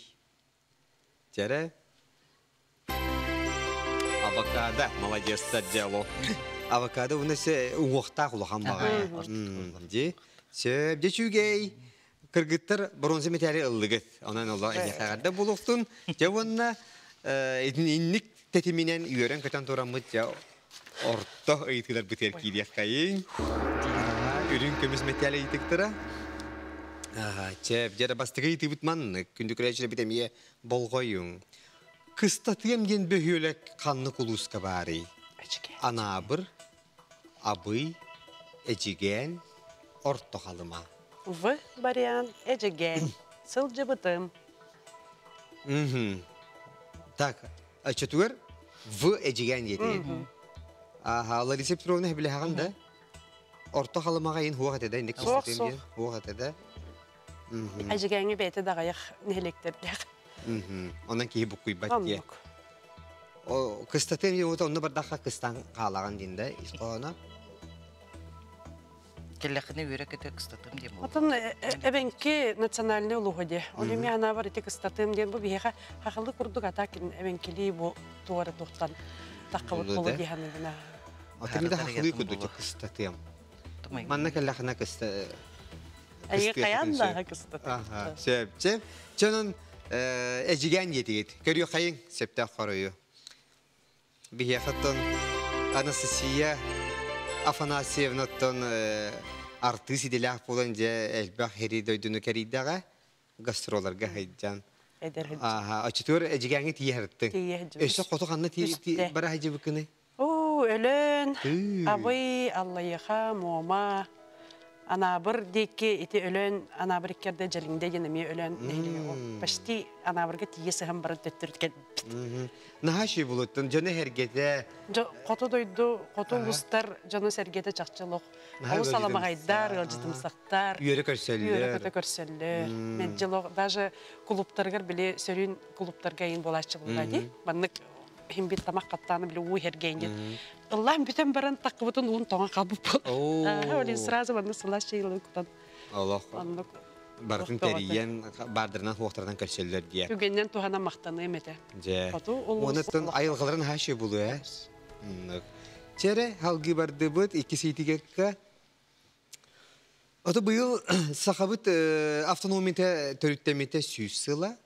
Чэрэ. Авокадо, молодецтар дьэ Авокадо уна се уҥуохтаах улахан баҕайы. Дьи. Сөп, дьэ үчүгэй. Кыргыттар бронза металли ыллыгыт. Онон олох эһиэхэҕэрдэ булуохтун. Дьэ уонна инник тэтиминэн үөрэн-көтөн тураммыт дьэ орто ыйытыыларбытыгар киириэххэйиҥ. Үрүҥ көмүс мэтээл ыйытыктара. Чэ, дьэ бастакы ыйытыыбыт маннык. Күндү көрөөччүлэрбит эмиэ болҕойуҥ. Кыстатыам диэн бөһүөлэк ханнык улууска баарый? Анаабыр, Абый, Эдьигээн, Орто Халыма. В вариант Эдьигээн. Сылдьыбытым. Так, оччотугар В Эдьигээн диэтигит. Аха, Лариса Петровна билэһэҕин да? Орто Халымаҕа ин хуох этэ да, инник Суох, суох. диэн хуох этэ да. Эдьигээҥҥэ бэйэтэ даҕайах нэһилиэктэрдээх. Онон киһи буккуйбат диye. Оннук. Кыстатыам йоута онно бардахха кыстаан хаалаҕын диин да ис хоһооно. Келлэххинэ үөрэ көтө кыстатым диэн буолла. Отон эбэҥки национальный улууһа диэ. Ол эми анаабар ити кыстатыам диэн бу биһиэхэ хахылы курдук атаак эбэҥкилии бу туора туохтан таххабыт Булу болу да. дии саныыбын. Отон да хахылыы курдук кыстатыам. Манна кэллэххинэ кыста Айы хайаан да кыстатыам. Аха, сөп. Чэ, чонон эдьигээн диэтигит. Көрүөххэйиҥ сөптөөх хоруйу. Биһиэхэттэн Анастасия Афанасьевнаттан артыыс идэлээх буолан дьэ элбэх хери дойдуну кэрийдэҕэ гастроларга сылдьан. Эдэр сылдьан. Аха, оччотугар эдьигээҥҥэ тиийэ сырыттыҥ. Тиийэ сылдьыбыт. Өссө хоту ханна Үстэ. бара сылдьыбыккыный? Оо, Өлөөн, Абый, Аллайыаха, Муома, Анаабыр диэки ити Өлөөн Анаабыр иккэрдэ Дьэлиҥдэ диэн эмиэ Өлөөн нэһилиэгэ ол почти Анаабырга тиийэ сыһан баран төттөрү кэлбит. Наһаа үчүгэй булуттун дьоно сэргэтэ. Хоту дойду, хоту улуустар дьоно-сэргэтэ чахчы олох олус аламаҕайдар, ыалдьытымсахтар. Үөрэ көрсөллөр. Үөрэ-көтө көрсөллөр. Мэлдьи олох даже кулууптарыгар били сөрүүн кулууптарга эйин буолааччы буолла дии. Маннык иһин бит тамах хаттааны били уу иһэргэйин диэн. Ыллаан бүтэн баран таккыбытын уун тоҥон хаалбыт буол. Олин сразу маннык сылаас чэй кутан. Олох. Оннук. Барытын тэрийэн, баардарынан хуохтарынан көрсөллөр диye. Түгэннэн туһана махтаныам этэ. Дьэ. Хоту улуус. Онуттан айылҕаларын хашы булу э. Чэрэ халгы бардыбыт икки сиитигекка. Ото быйыл сахабыт автономията төрүттэммитэ 100 сыла.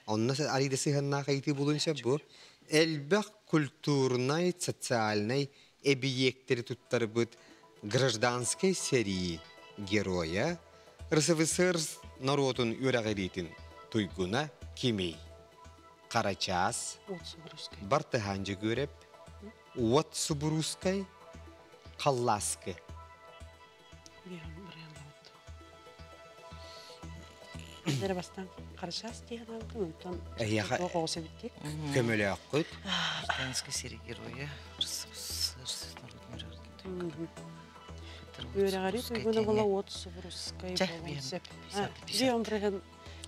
Онно арыйда сыһыаннаах ыйытыы булуон сөп бу. Элбэх культурнай, социальнай эбийиэктэри туттарбыт гражданскай сэрии геройа, РСФСР норуотун үөрэҕириитин туйгуна кимий? Харачаас, Бартыһаан Дьөгүөрэп, Уот Субуруускай, Халлааскы. Эрэ бастаан Харачаас диэн аабытын, онтон Эһиэхэ туох оҕус эбит дии. Көмөлөөххүт. Гражданский сэрии геройа РСФСР норуотун үөрэҕириитин Үөрэҕирии туйгуна буола Уот Субуруускай буолуон сөп. Бион бырыһын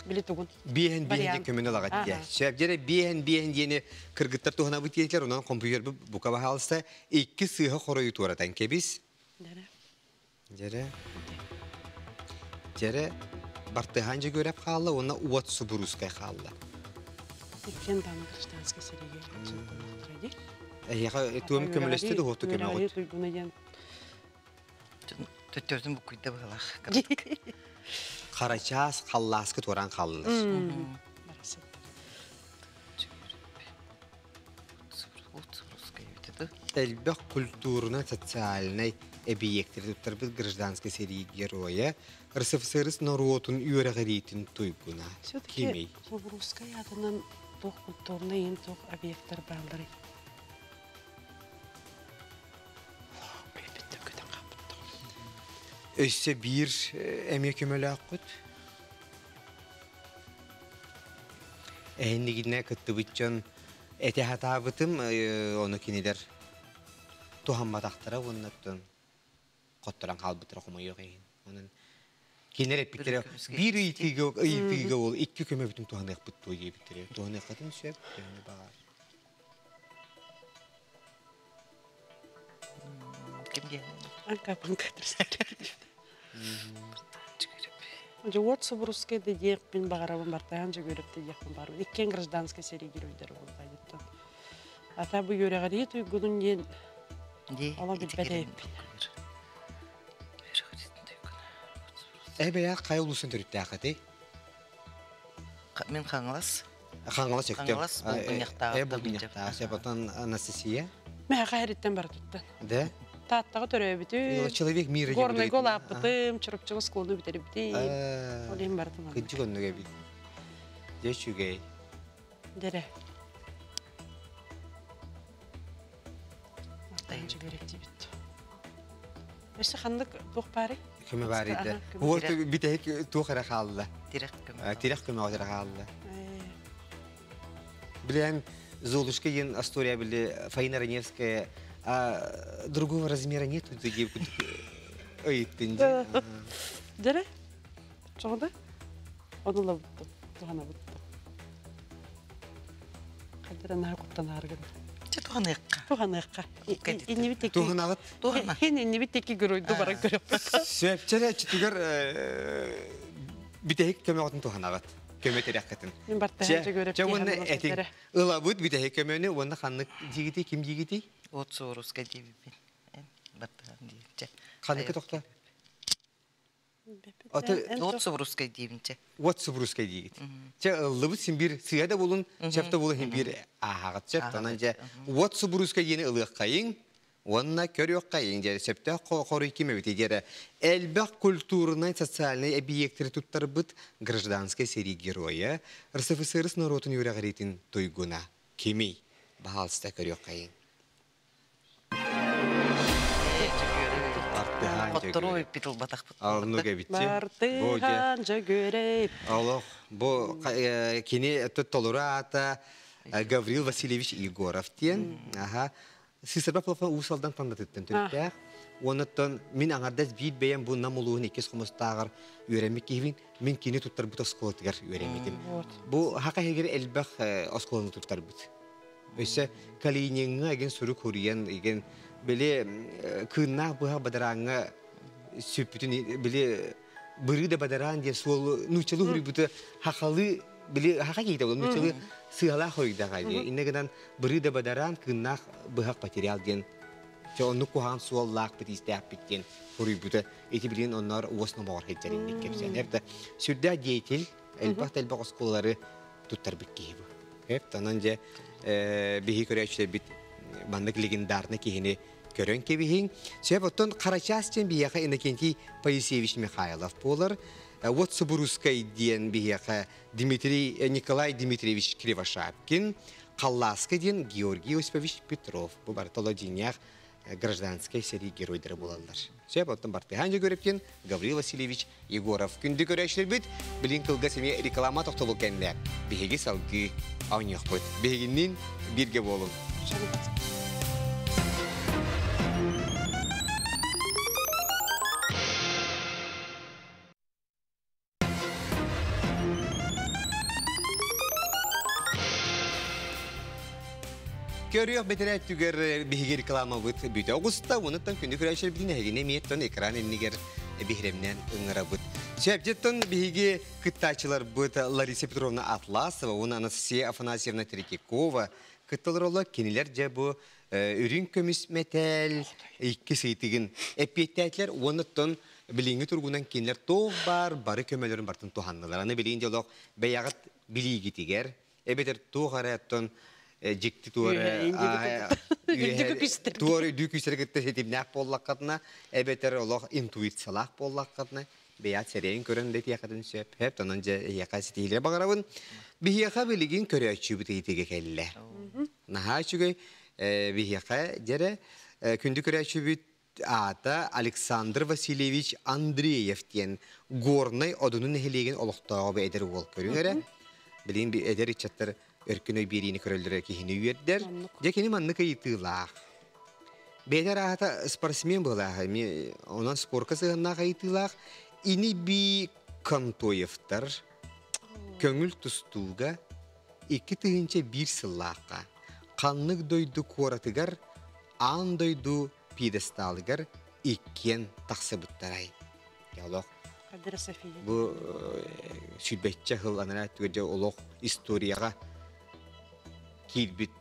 били тугун. Биэһэн биэһэн диэн көмөнү ылаҕыт диэ. Сөп дьэрэ биэһэн биэһэн диэни кыргыттар туһанабыт диэтилэр, онон компьютербут бука баһаалыста икки сыыһа хоройу туоратан кэбис. Дьэрэ. Дьэрэ. Дьэрэ Бартыһаан Дьөгүөрэп хаалла уонна Уот Субуруускай хаалла. Иккиэн даҕаны гражданскай сэриигэ кытыннахтара дии. Эһиэхэ туом көмөлөстө да уһукту көмөҕүт. Туйгуна диэн Төттөрүтүн буккуйда быһылаах. Харачаас халлааска туораан хааллылар. Элбэх культурно социальнай эбийиэктэри туттарбыт гражданскай сэрии геройа, РСФСР норуотун үөрэҕириитин туйгуна кимий? Субурускай аатынан туох культурнай иин туох объекттар баалларый? Өссө биир эмиэ көмөлөөххүт. Эһиннигинэ кыттыбыт дьон этэ сатаабытым, ону кинилэр туһамматахтара уоннаттан хотторон хаалбыттара хомойуох иһин. Онон кинилэр эппиттэрэ биир ыйытыыга ыйытыыга ол икки көмөбүтүн туһаныахпыт дуо диэбиттэрэ. Туһаныаххытын сөп, төһөнү баҕар. Ким диэн? Анка панка. Дьэ уот субурускай да диэхпин баҕарабын, бартаһан Дьөгүөрэп да диэхпин баҕарабын. Иккиэн гражданскай сэрии геройдара буолбайыттан. Ата бу үөрэҕирии туйгунун диэн ола билбэт эбиппин. Эбэйэ хайа улуусын төрүттээххитий? Мин Хаҥалас. Хаҥалас өктөм. Хаҥалас Булгунньахтааҕы. Булгунньахтааҕы. Сөп, оттон Анастасия? Мэхэ эриттэн бара туттан. Да? Тааттаҕа төрөөбүтүм. Человек мира. Горнайга улааппытым, Чурапчыга оскуоланы бүтэрбитим. Ол иһин барытын. Кырдьык оннук эбит. Дьэ үчүгэй. Дэрэ. Дьүгэректибит. Өссө ханнык туох баарый? Көмө баар edi. Уол бүтэһик туох эрэ хаалла. Тирэх көмө. Тирэх көмө эрэ хаалла. Билэн Золушка диэн история били Фаина Раневская другого размера нету диye ыйыттын дии. Дэрэ? Чоҕуда? Ону лабытты. Туһанабытты. Хаддара наһаа куттанааргын. Чэ туһаныахха. Туһаныахха. Иннибит теки. Туһанаҕыт? Туһана. Хин иннибит теки геройду баран көрөппүт. Сөпчөрө чүтүгэр бүтэһик көмөҕүтүн туһанаҕыт. Көмө тирэххитин. Мин бартаһан Дьөгүөрэп Чэ уонна этиҥ. Ылабыт бүтэһик көмөнү уонна ханнык диигити ким диигити? От суоруска диэбиппин. Бартаһан диэбиччэ. Ханныкы тохто? От субурускай диэбинчэ. От субурускай диигит. Чэ ыллыбыт син бир сыа да булун, чэп да булун син бир ааһаҕыт сөп. Онон дьэ от субурускай диэни ылыаххайыҥ уонна көрүөххэйиҥ дьэ сөптөөх хоруй ким эбитий диэрэ элбэх культурнай социальнай эбийиэктэри туттарбыт гражданскай сэрии геройа РСФСР норуотун үөрэҕириитин туйгуна кимий? Баһаалыста көрүөххэйиҥ. Хоттору эппит ылбатахпыт. Оннук эбитчи. Бартыһаан Дьөгүөрэп. Олох бу кини толору аата Гаврил Васильевич Егоров диэн. Аха. Сысырба плафон Уус Алдан тандатыттан төрүттээх. Оннуттан мин аҥардас биир бэйэм бу Нам улууһун иккис хомустааҕар үөрэммит киһибин. Мин кини туттарбыт оскуолатыгар үөрэммитим. Бу хака иһигэр элбэх оскуоланы туттарбыт. Өссө Калиниҥҥа игин сурук хуруйан игин били кыыннаах быһа бадарааҥҥа сүппүтүн били бырыы да бадараан диэн суолу нууччалыы хуруйбута хахалыы били хаха киһитэ буолла нууччалыы сыалаах хоруйдаҕа дии иннэ гынан бырыы да бадараан кыыннаах быһах материал диэн чэ оннук куһаҕан суоллаахпыт иистээхпит диэн хоруйбута ити билигин онноор уос номоҕор сылдьар инник кэпсээн эрдэ сүрдээх деятель элбэх да элбэх оскуолалары туттарбыт киһи бу. Онон дьэ биһи көрөөччүлэрбит маннык легендарный киһини көрөн кэбиһиҥ. Сөп оттон Харачаас диэн биһиэхэ Иннокентий Поисеевич Михайлов буолар. Вот Субурускай диэн биһиэхэ Дмитрий Николай Дмитриевич Кривошапкин, Халлааска диэн Георгий Осипович Петров. Бу барыта дьиҥнээх гражданскай сэрии геройдара буолаллар. Сөп, оттон Бартыһаан Дьөгүөрэптин Гаврил Васильевич Егоров. Күндү көрөөччүлэрбит, билин кылгас эмиэ реклама тохтобул кэннэ биһиги салгыы оонньуохпут. Биһигинниин бииргэ буолуҥ. Көрүөх бэтэрээ түгэр биһиги рекламабыт бүтэ оҕуста, онуттан күндү көрөөччүлэрбитин эһигини эмиэттэн экран иннигэр биһирэмнэн ыҥырабыт. Сөпчеттон биһиги кыттааччыларбыт Лариса Петровна Атласова уонна Анастасия Афанасьевна Третьякова кытталар оло кинилэр дьэ бу үрүҥ көмүс мэтээл икки сыйтыгын эппиэттээтилэр уонна билиҥҥи туругунан кинилэр туох баар бары көмөлөрүн бартын туһаннылар. Аны билигин дьолох бэйэҕит билиигитигэр эбэтэр туох эрэ оттон дьикти туора туора үрдүү күүстэр кытта ситимнээх буоллаххытына эбэтэр олох интуициялаах буоллаххытына бэйэт сэрэйин көрөн да этиэххитин сөп. Хэп онон дьэ эһиэхэ ситиһиилэри баҕарабын. Биһиэхэ билигин көрөөччүбүт ыйытыга кэллэ. Наһаа үчүгэй биһиэхэ дьэрэ күндү көрөөччүбүт аата Александр Васильевич Андреев диэн Горнай Одуну нэһилиэгин олохтооҕо бу эдэр уол көрүҥ эрэ. Билигин эдэр ыччаттар өркүн өй биэриини көрөллөрө киһини үөрдэр. Дьэ кини маннык ыйытыылаах. Бэйэтэ араата спортсмен буолааһа, онон спорка сыһыаннаах ыйытыылаах. Ини-бии Контоевтар көҥүл тустууга 2001 сыллаахха ханнык дойду куоратыгар аан дойду пьедесталыгар иккиэн тахсыбыттарай. Олох Кадыр София. Бу сүлбэччэ хыл анараа түгэрдэ олох историяға киирбит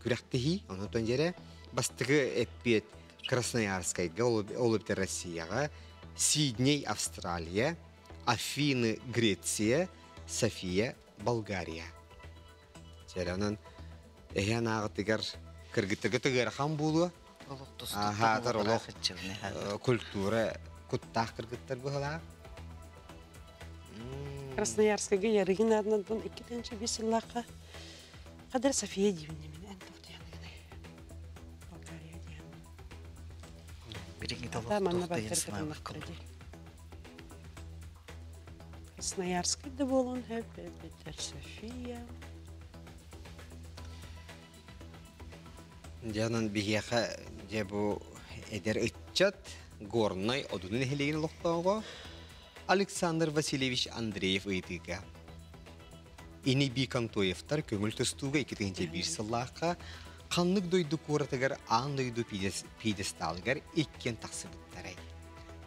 күрэхтэһии. Онтон дьэрэ бастакы эппиэт Красноярскайга, ол эбэтэр Россияҕа, Сидней, Австралия, Афины, Греция, София, Болгария. Дьэрэ онон эһэ анааҕытыгар кыргыттарга тыгыарахан буолуо. Олох Аһаатар олох тустуктан культура куттаах кыргыттар быһалаах. Красноярскайга Ярыгин аатынан 2005 сыллаахха Кадыр София диибин мин эн тохтуяныгынай. Болгария диэн. Билиҥҥи Ата манна олох баттар деген санаабар кытыннахтара дии. Красноярскай да буолуон сөп, эбэтэр София. Дьэ, онон биһиэхэ дьэ бу эдэр ыччат Горнай Одуну нэһилиэгин олохтооҕо Александр Васильевич Андреев ыйытыыга Ини-бии Контоевтар көҥүл тустууга 2001 сыллаахха ханнык дойду куоратыгар аан дойду пьедесталыгар иккиэн тахсыбыттарай?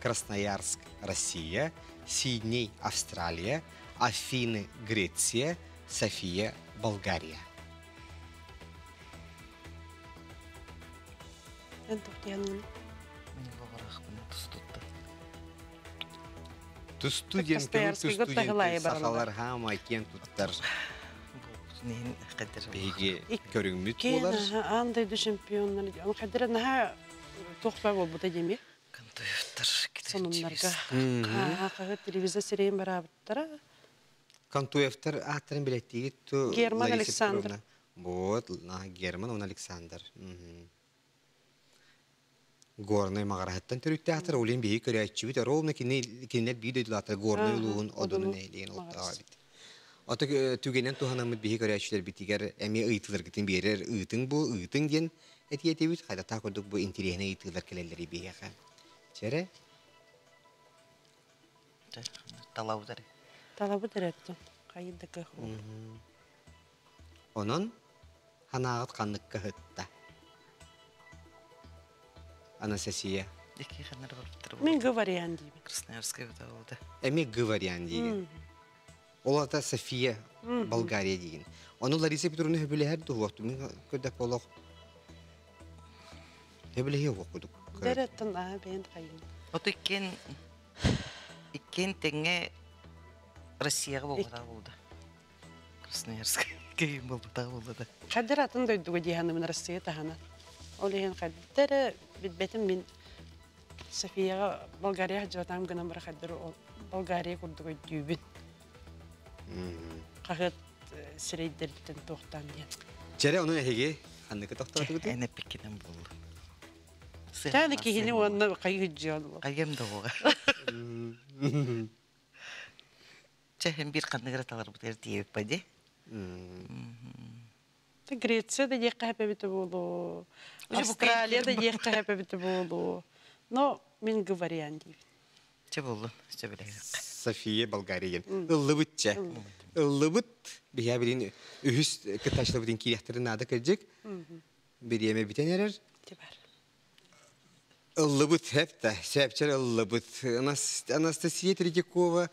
Красноярск, Россия, Сидней, Австралия, Афины, Греция, София, Болгария. Эн тохтуяныгын. Мин олоҕураахпын тустуттан. Тусту диэн көҥүл Красноярскайга тустуу диэн таһылайы бараллар. сахалар хаамай киэн туттар Нин хадыр биһиги көрүҥмүт Кен буолар. аан дойду чемпионнары аны хадыр наһаа туохпа буолбута диэми Контоевтар сонуннарга. Хаһы телевизор сирейин бараабыттара. Контуевтар ааттарын билэттиигит ту Герман Лариса Александр. Петровна. Вот, Герман, он Александр. Горнай маҕараһыттан төрүттээхтэр, олин биһи көрөөччүбүт, ровно кинилэр биир дойдулаахтар Горнай улууһун Одунун Одуну нэһилиэгин маҕарас. олохтооҕо эбит. Ото түгэнэн туһанаммыт биһи көрөөччүлэрбитигэр эмиэ ыйытыыларгытын биэрэр ыытыҥ бу, ыытыҥ диэн этии этибит, хайдахтаах курдук бу интириэһинэй ыйытыылар кэлэллэрий биһиэхэ. Чэрэ? Талабыдар. Талабыт эреттен. Хайын да кых. Онон ханааҕыт ханныкка ыһытта? Анастасия. Ики ханнар барбыттар. Мин Г вариант деймин. Красноярскай бутабылда. Эмиэ Г вариант диигин. Ол ата София, Болгария диигин. Ону Лариса Петровна хөбүлэһэр дуһуохту. Мин көрдөк олох хөбүлэһиэ уох кудук. Дэреттен аа бэйэн хайын. Ото иккен иккен тэҥҥэ Россияҕа буолбатах буолда. Красноярскай кийин буолбатах буолла да. Хадыр атын дойдуга диэханымын Россия таһана. Ол иһин хаддара билбэтим мин Софияҕа Болгария жотам гынан бара хаддыр Болгария курдук өйдүүбүн. Хаһыат сирейдериттен туохтаан диэн. Чэрэ онон эһиги ханныгы тохтоотугут? Эн эппиккинэн буолла. Таны киһини уонна хайыһыдьыан. Айым да буга. Чэ, бир ханныгыра таларбытыгар тиийэбит бади. Греция да диэххэ хэпэбитэ буолуо. Австралия да диэххэ хэпэбитэ буолуо. Но мин Г вариант диибин. Чэ буоллун, чэ билэһик. София Болгария. Ыллыбыт чэ. Ыллыбыт. Биһэ билин үһүс кытачлабытын киирехтерин наада кырдьык. Бириэме битен эрэр. Тибар. Ыллыбыт хепта, сәпчер ыллыбыт. Анастасия Третьякова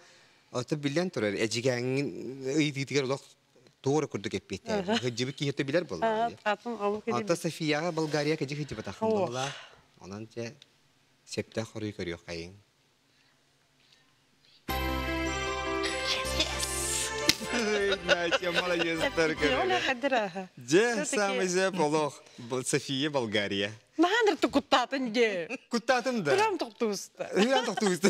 ото билен турар. Эжигәңин ыйытыгар олох туора курдук эппиэтте. Хыджыбыт киһи билер болла. Атын олук Ата Софияга Болгария кэжи хыджыбыт ахын болла. Онон же септе хоруй көрүөх кайын. Настя, молодец, Оля хадыраха. Же самый же олох София Болгария. Наханыр тукуттатын де. Куттатым да. Прям тоқтуыста. Прям тоқтуыста.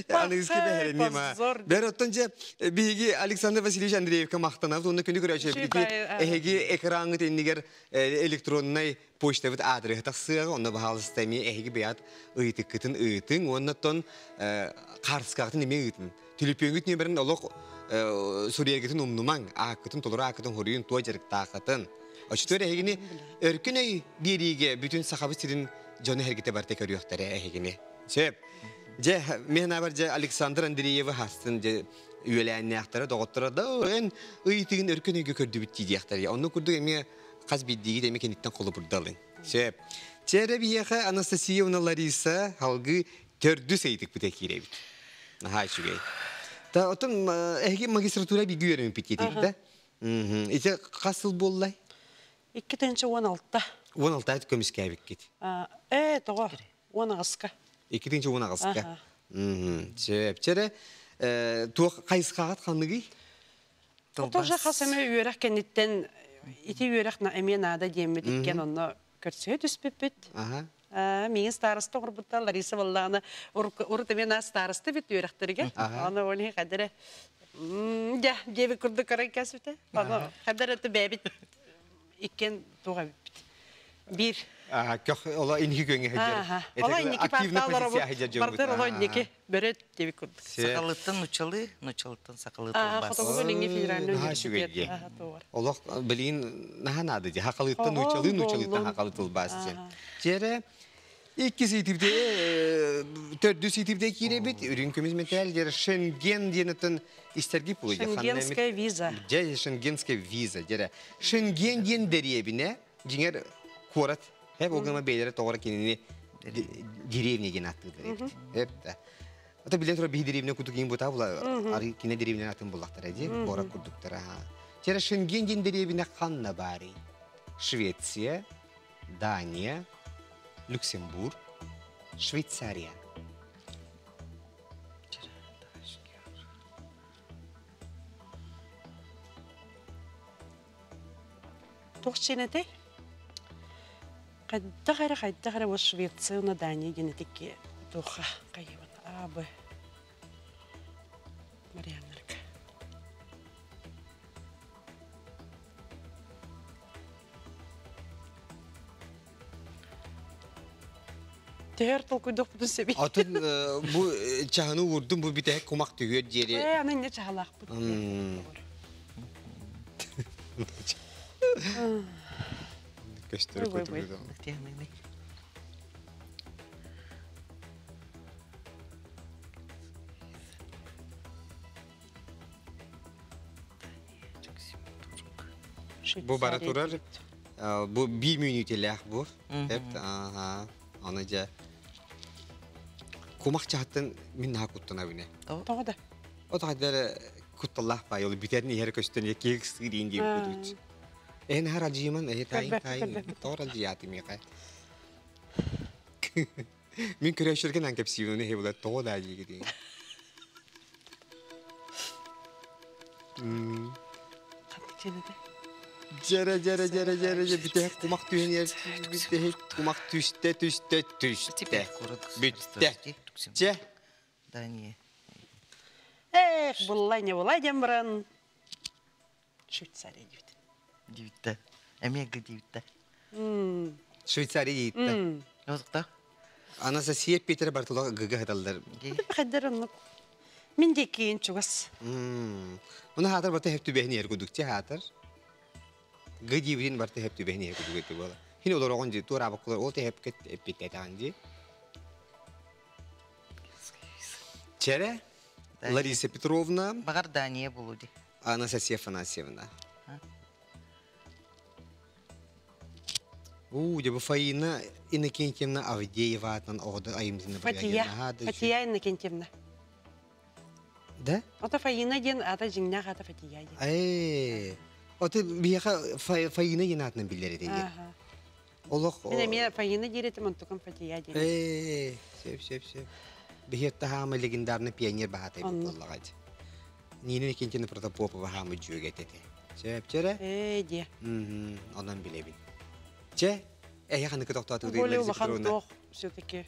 Аныгыски бэһэрин ма. Бэр оттон же биһиги Александр Васильевич Андреевка махтанабыт онно күнү көрөчө бити эһиги экраңыт иннигер электронный почтабыт адрес тахсыага онно баһаалыста эми эһиги бэйат ыйтыккытын ыытың оннотон карскагытын эми ыытын. Түлүпүөңүт нөмерин олох суриергитин умнумаң ааккытын толору ааккытын хоруйун туо жарыктаакытын. Очтор эһигини өркүн өй биэрииге бүтүн сахабыт сирин дьону эргите барта көрүөхтэрэ эһигини. Сөп. Же мен абар же Александр Андреева хастын же үөлээннээхтэрэ доҕоттора да эн ыйтыгын өркүн өйгө көрдүбүт тиийиэхтэрэ. Онну курдук эми хас биддиги эми кениттен холобурдалын. Сөп. Чэрэ биһиэхэ Анастасия Лариса халгы Төрдүс ыйытыкпыта киирэбит. Наһаа үчүгэй. Та отон эһиги магистратура биги үөрэммит диэтигит да? Ити хас сыл буоллай? 2016. 16 көмүскээбиккит. Тоҕо? 18-ка. 2018-ка. Сөп. Чэрэ, туох хайысхаҕыт ханныгый? Тоже хас эмэ үөрэх кэнниттэн ити үөрэх эмиэ наада диэммит иккен онно көрсүһэ түспүппүт. Миигин староста оҥорбуттар Лариса Валлаана урут эмиэ наа староста бит үөрэхтэригэр. Аны ол иһин хайдара дьэ диэбит курдук көрөн кэспитэ. Аны хайдара бэйэбит иккиэн туох эбиппит. Биир. Оло инники күөҥҥэ сылдьар. Оло инники парталар бардыр оло инники бөрөт диэбит курдук. Сахалыттан нучалы, нучалыттан сахалыы тылбаас. Хотугу Илиҥҥи федеральный университет. Олох билигин наһаа наада дии. Хахалыттан нучалы, нучалыттан хахалы тылбаас диэн. Тиэрэ икки сиитибде төрдүс сиитибде киирэбит үрүҥ көмүс мэтээл дер Шенген диэн истерги пулы. Шенгенская виза. Дьэ Шенгенская виза дьэрэ. Шенген диэн дэриэбинэ дьиҥэр куорат Хеп ол гына бэйлere тоҕора кинини деревня диэн аттыылар эбит. Эп да. Ата билен тура биһи деревня курдук иин бута була ары кине деревня атын буллахтара ди куорат курдуктара. Тера Шенген диэн деревня ханна баарый? Швеция, Дания, Люксембург, Швейцария. Туох чиэнэтэй? Хайдах эрэ вот Швеция уонна Дания генетики туха хайыбын А, Б. Марианнарга. Төһөр толкуйдуохпутун сөбүй? Атын бу чаһыны уурдум бу бүтэһик кумах түһүөр диэри. Ээ, аны инне чаһалаахпыт. Көстөр көтүгү. Бу бара турар бу биир мүнүүтэлээх бу. Эп аха аны дьэ кумах чаһаттан мин наһаа куттанабын. Тоҕо да? Ото хайдара кутталлаах баай ол бүтэрин иһэр көстөн киһи сыырин диэн кудут. Эн хар алжыйман эһи тайын тайын тоор алжыяаты миэхэ. Мин көрөөччүлэргэ нан кэпсиибин эһи була тоҕо да диигитин. Дьэрэ дьэрэ дьэрэ дьэрэ дьэ бүтэһик кумах түһэн иһэр бүтэһик кумах түстэ түстэ түстэ бүттэ чэ Дания. Эх, буллай не булай диэн баран Швейцария диэбит. Диэбиттэ. Эмиэ диэбиттэ. Швейцария диэбиттэ. Отукта. Анастасия Питер Бартоло гыга хаталлар. Хайдар оннук. Мин диэкиин чугас. Уна хаатар барта хеп түбэһин иһэр кудук ти хаатар. Гы диибитин барта хеп түбэһин иһэр кудук эти буола. Хин олороҕон ди туораабаккылар ол тэһэпкет эппиттэтаан ди. Чере Лариса Петровна. Бағар Дания болу ди. Анастасия Афанасьевна. У, дьэ бу Фаина Иннокентьевна Авдеева аатынан оҕото айымньытын Фатия. Фатия Иннокентьевна. Да? Ото Фаина диэн ата дьиҥнээх ата Фатия диэн. Ээ. Ото биһиэхэ Фаина диэн аатынан биллэр этэ диэн. Олох Мин эмиэ Фаина диир этим, онтукам Фатия диэн. Ээ, сөп, сөп, сөп. Биһиэхэ хаама легендарный пионер баһаатай буоллаҕа. Нина Никитина Протопопова хаамы дьүөгэтэ этэ. Сөп, чэрэ? Ээ, диэ. Онон билэбин. Чэ, эһи ханнык тохтоотугут? Более улахан туох все-таки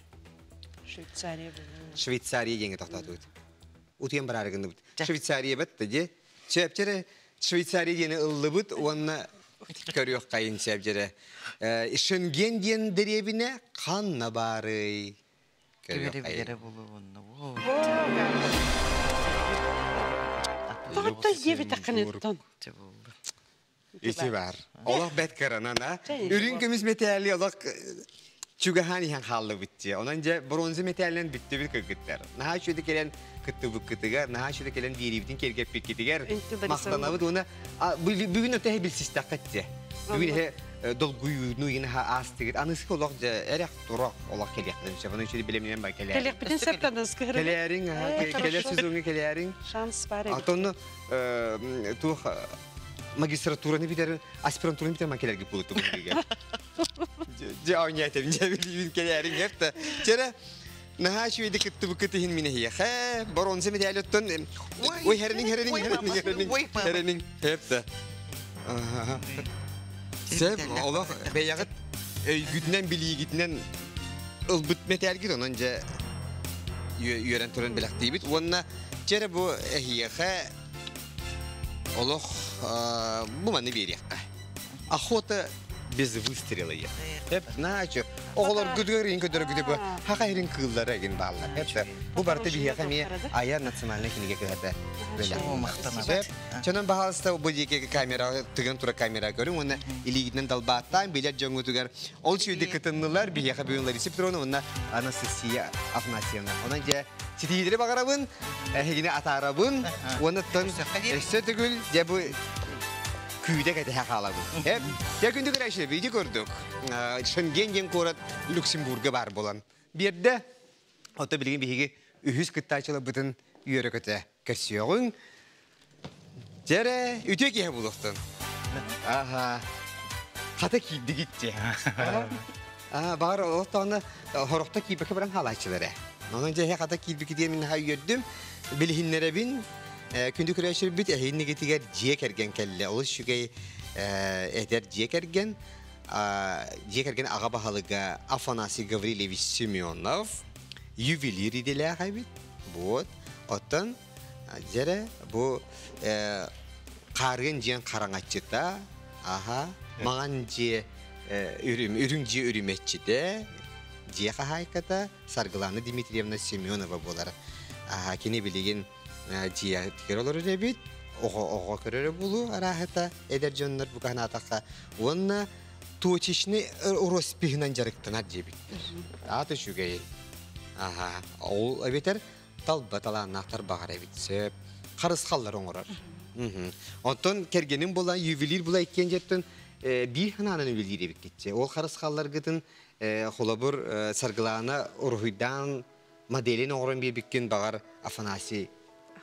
Швейцария Швейцария диэҥҥэ тохтоотугут. Утуйан бараары гынныбыт. Швейцария бэтте дии. Сөп, чэрэ, Швейцария диэни ыллыбыт уонна көрүөх хайын сөп дьэрэ. Шенген диэн дэриэбинэ ханна баарый? Көрүөх хайын. Булуунна. Тоҕотто диэбитэххиниттэн. Ити бар. Олох бэт кыранан, а? Үрүҥ көмүс мэтээли олох чугаһаан иһэн хааллыбыт дии. Онон дьэ бронза мэтээлинэн бүттүбүт кыргыттар. Наһаа үчүгэй кэлэн кыттыбыккытыгар, наһаа үчүгэй кэлэн биэриибитин киэргэппиккитигэр махтанабыт уонна бүгүн өтөһө билсистэххит дии. Бүгүн иһэ долгуйууну инаха аастыгыт. Аныскы олох эрэх турах олох келиэхтэн сөп. Аны үчүгэй билэмнэн бар келээриҥ. Келиэхпитин сөп аныскы Келээриҥ, келер сезоҥҥа келээриҥ. Шанс бар эбит. Антонну туох магистратураны бүтэр, аспирантураны бүтэр ман келерге буолутту бу Дьэ оонньоотым, дьэ билиибин келээриҥ эп Чэрэ, наһаа үчүгэйдик кыттыбыккыт иһин мин эһиэхэ боруонса медаль оттон ой херенин херенин херенин херенин херенин хепте Сеп олох бэйэҕит өйгүтүнэн билиигитинэн ылбыт мэтээлгит онон дьэ үөрэн туран бэлэхтиибит уонна чэрэ бу эһиэхэ олох бу маны биэриэххэ охота без выстрела Эп наачы оҕолоргутугар иин көдөргүтү бу хаха иһин кыыллара эгин бааллар. Эп бу барыта биһиэхэ эмиэ айар национальнай кинигэ кыһата бэлэх. Чонон баһаалыста бу диэки камера тыган тура камера көрүҥ уонна илиигитинэн далбааттаан билэр дьоҥҥутугар ол сүйдэ кытыннылар биһиэхэ бүгүн Лариса Петровна уонна Анастасия Афанасьевна. Онон дьэ ситиһиилэри баҕарабын, эһигини атаарабын уонна өссө төгүл дьэ бу күүтэ кэтэһэ хаалабын. Дьэ күндү көрөөччүлэр, видео көрдүк. Шенген диэн куорат Люксембурга баар буолан биэрдэ. Оттон билигин биһиги үһүс кыттааччыларбытын үөрэ-көтө көрсүөҕүҥ. Дьэрэ, үтүө киһи буолуохтун. Аха. Хата киирдигит дьэ. Аа, баҕар олохтоҕуна хорохто киирбэккэ баран хаалааччылар ээ. Онон дьэ хата киирбикки диэн мин наһаа үөрдүм. Билиһиннэрэбин. Күндү көрөөччүлэрбит эһииннигитигэр дьиэ кэргэн кэллэ. Олус үчүгэй эдэр дьиэ кэргэн. Дьиэ кэргэн аҕа баһылыга Афанасий Гаврильевич Семенов ювелир идэлээх эбит. Вот. Оттон дьэрэ бу хаарыан дьиэн хараҥаччыта, аха, маҥан дьиэ үрүҥ дьиэ үрүмэччитэ, дьиэ хаһаайката Саргылана Дмитриевна Семенова буолар. Аха, кини билигин дьиэтигэр олорор эбит, оҕо көрөрө булу арааһыта эдэр дьоннор бу ханаатахха уонна точечный роспиһынан дьарыктанар диэбиттэр. Аата үчүгэй. Аха, ол эбэтэр талба талааннаахтар баҕар эбит сөп. Харысхаллар оҥорор. Онтон кэргэним була, ювелир була иккиэн дьэттэн биир ханаанан үлэлиир эбиккитчэ. Ол харысхалларгытын холобур Саргылаана уруһуйдаан моделин оҥорон биэрбиккин баҕар Афанасий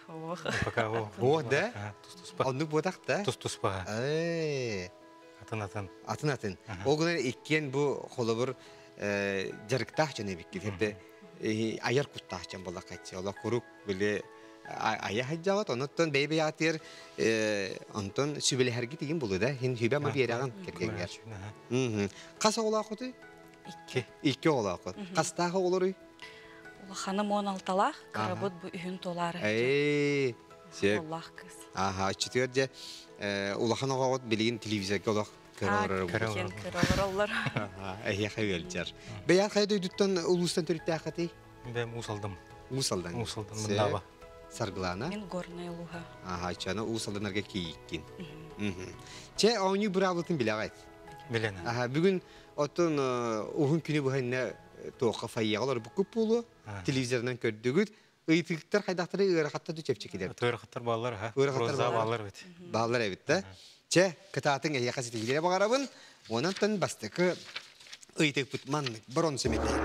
О, да? Оннук буотах да? Тус-туспа. Атын-атын. Атын-атын. Ол гынан иккиэн бу холобур дьарыктаах дьон эбиккит. Хэтэ айар куттаах дьон буоллаххайчы. Олох курук били айа сылдьаҕыт, онуттан бэйэ-бэйэҕитигэр онтон сүбэлэһэргит игин булу да, хин сүбэ ма биэрэҕин кэргэҥҥэр. Хас оҕолооххутуй? Икки. Икки оҕолооххут. Хастаах оҕолоруй? Улаханым 16-лаах, кырабыт бу үһүн туолаары. Ээ, сөп. Уоллаах кыыс. Аха, оччотугар дьэ улахан оҕоҕут билигин телевизорга олох көрө олорор Киэн көрө олороллор. Эһиэхэ ыалдьар. Бэйэҕит хайа дойдуттан улуустан төрүттээххитий? Бэм Уус Алдан. Уус Алдан. Уус Алдан Мындаба. Саргылана. Мин Горнай улууһа. Аха, чана Уус Алданарга кийиккин. Чэ, оонньуу быраабылатын билэҕит? Билэн. Аха, бүгүн оттон уһун күнү быһа иннэ туохха фойеҕа олорбуккут буолуо, телевизорынан көрдүгүт. Ыйытыктар хайдахтары ыарахаттар да чэпчэкилэр. Ыарахаттар бааллар, аха. Ыарахаттар бааллар эбит. Бааллар эбит да. Чэ, кытаатыҥ эһиэхэ ситиһиилэри баҕарабын. Онон бастакы ыйытыкпыт маннык бронза медаль.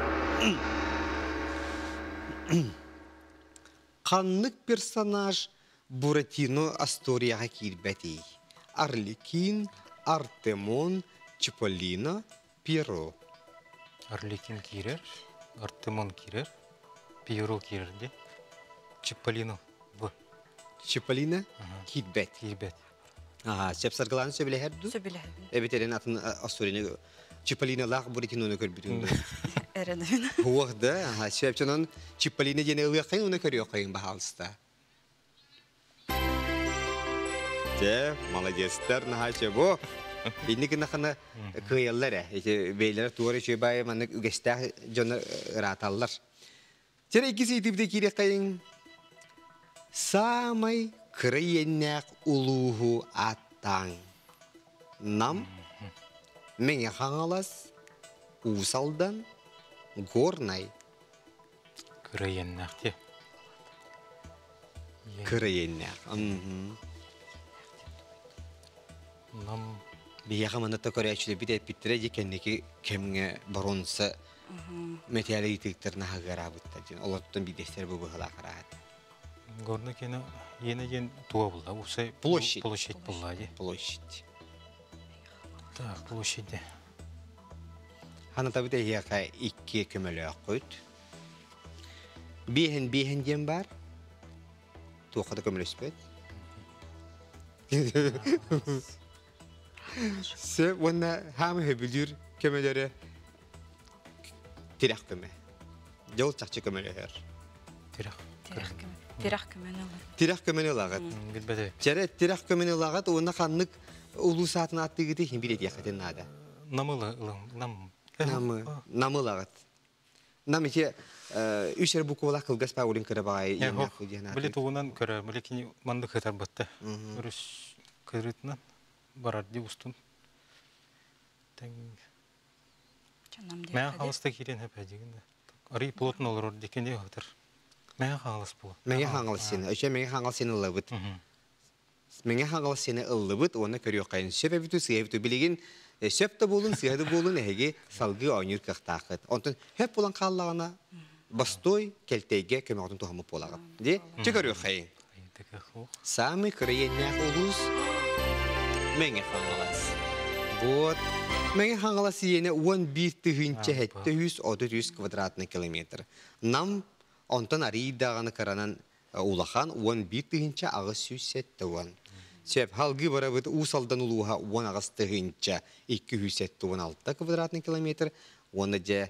Ханнык персонаж Буратино Асторияҕа киирбэтий? Арлекин, Артемон, Чиполлино, Пьеро. Арлекин киирэр, Артемон киирэр, Пьеро киирэр дии. Чиполлино бу. Чиполлино киирбэт. Киирбэт. Аха, сөп саргылааны сөбүлэһэр дуу? Сөбүлэһэбин. Эбэтэрин атын Асторияны Чиполлинолаах Буратинону көрбүтүн дуу? Эрэнэбин. Уох да, аха, сөп чонон Чиполлино диэни ылыаххайын уна көрүөххэйин баһаалыста. Дьэ, молодецтар, наһаа бу. Инник гынахына кыайаллар ээ. Ити бэйлэрэ туора үчүгэй баайы маннык үгэстээх дьону ырааталлар. Чэ, иккис ыйытыыбыта киириэххэйиҥ. Саамай кыра иэннээх улууһу ааттааҥ. Нам, Мэҥэ Хаҥалас, Уус Алдан, Горнай. Кыра иэннээх дии. Кыра иэннээх. Нам. Биһиэхэ манна та көрөөччүлэрбит эппиттэрэ дьэ кэнники кэмҥэ боруонса мэтээли ыйытыктар наһагараабыттар диэн олортон биирдэстэрэ бу быһылаах араат. Горный кена иэнэ диэн туга булла. Усай Площадь. Площадь булла ди. Площадь. Так, площадь. Ханатабыт эһиэхэ икки көмөлөөххүт. Биэһин биэһин диэн бар. Туохха да көмөлөспөт. Сөп уонна хаамы хөбүлүүр көмөлөрө тирэх көмө. Дьол чахчы көмөлөһөр. Тирэх. Тирэх көмө. Тирэх көмөнү ылар. Тирэх көмөнү ылаҕыт. Билбэт. Чэрэ тирэх көмөнү ылаҕыт уонна ханнык улуус аатын ааттыыгыты иһин билэтиэххитин наада. Намылы ылым. Нам. Намы, намы ылаҕыт. Нам ити үс эрэ буквалаах кылгас паулин кыра баҕайы иэннээх диэн Били тугунан көрө, били кини маннык хытарбатта. Өрүс кырытынан барар ди устун. Мэ хаалыста киирэн хэпэ дигин. Ари плотно олорор дикини хытар. Мэ хаалыс бу. Мэҥэ Хаҥалас сиэнэ. Өчө Мэҥэ Хаҥалас сиэнэ ыллыбыт. Мэҥэ Хаҥалас сиэнэ ыллыбыт уонна көрүөххэйин сөп эбиту сыа эбиту билигин сөп да буолун сыа да буолун эһиги салгыы оонньуур кыахтааххыт. Онтон хөп булан хааллаҕына бастой кэлтэйгэ көмөҕүтүн туһаммыт буолаҕыт. Ди чэ көрүөххэйин. Самый кырайыанньаах улуус Мэҥэ Хаҥалас. Вот. Мэҥэ Хаҥалас иэнэ 11 733 квадратный километр. Нам онтон арый даҕаны кыранан улахан 11 870. Сөп, халгы барабыт Уус Алдан улууһа 18 276 квадратный километр. Уонна дьэ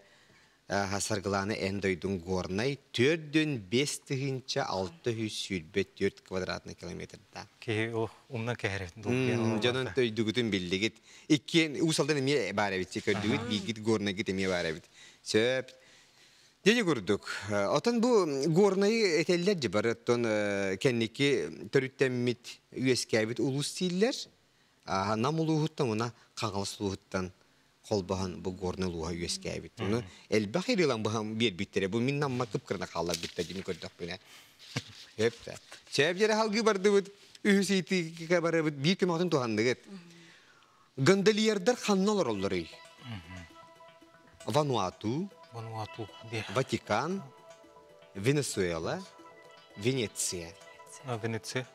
Саргылаана эн дойдуҥ Горнай 405 624 квадратный километрда. Киһи умна кэһэрет. Дьонун төйдүгүтүн биллигит. Иккиэн Уус Алдан эмиэ баар эбит көрдүгүт, бииргит Горнайгыт эмиэ баар эбит. Сөп. Дьэ курдук. Отон бу Горнайы этэллэр же бар оттон кэнники төрүттэммит үөскээбит улуус дииллэр. Нам улууһуттан уна Хаҥалас улууһуттан холбоһон бу Горнай улууһа үөскээбит. Уну элбэх ирилан быһан биэрбиттере. Бу мин намма кыпкырына хааллар битте дими көрдөхпүнэ. Хөп. Чэп жере халгы бардыбыт. Үһүс итиге барыбыт биир көмөтүн тухандыгыт. Гондольердар ханна олороллорый? Вануату, Вануату. Ватикан, Венесуэла, Венеция. Венеция.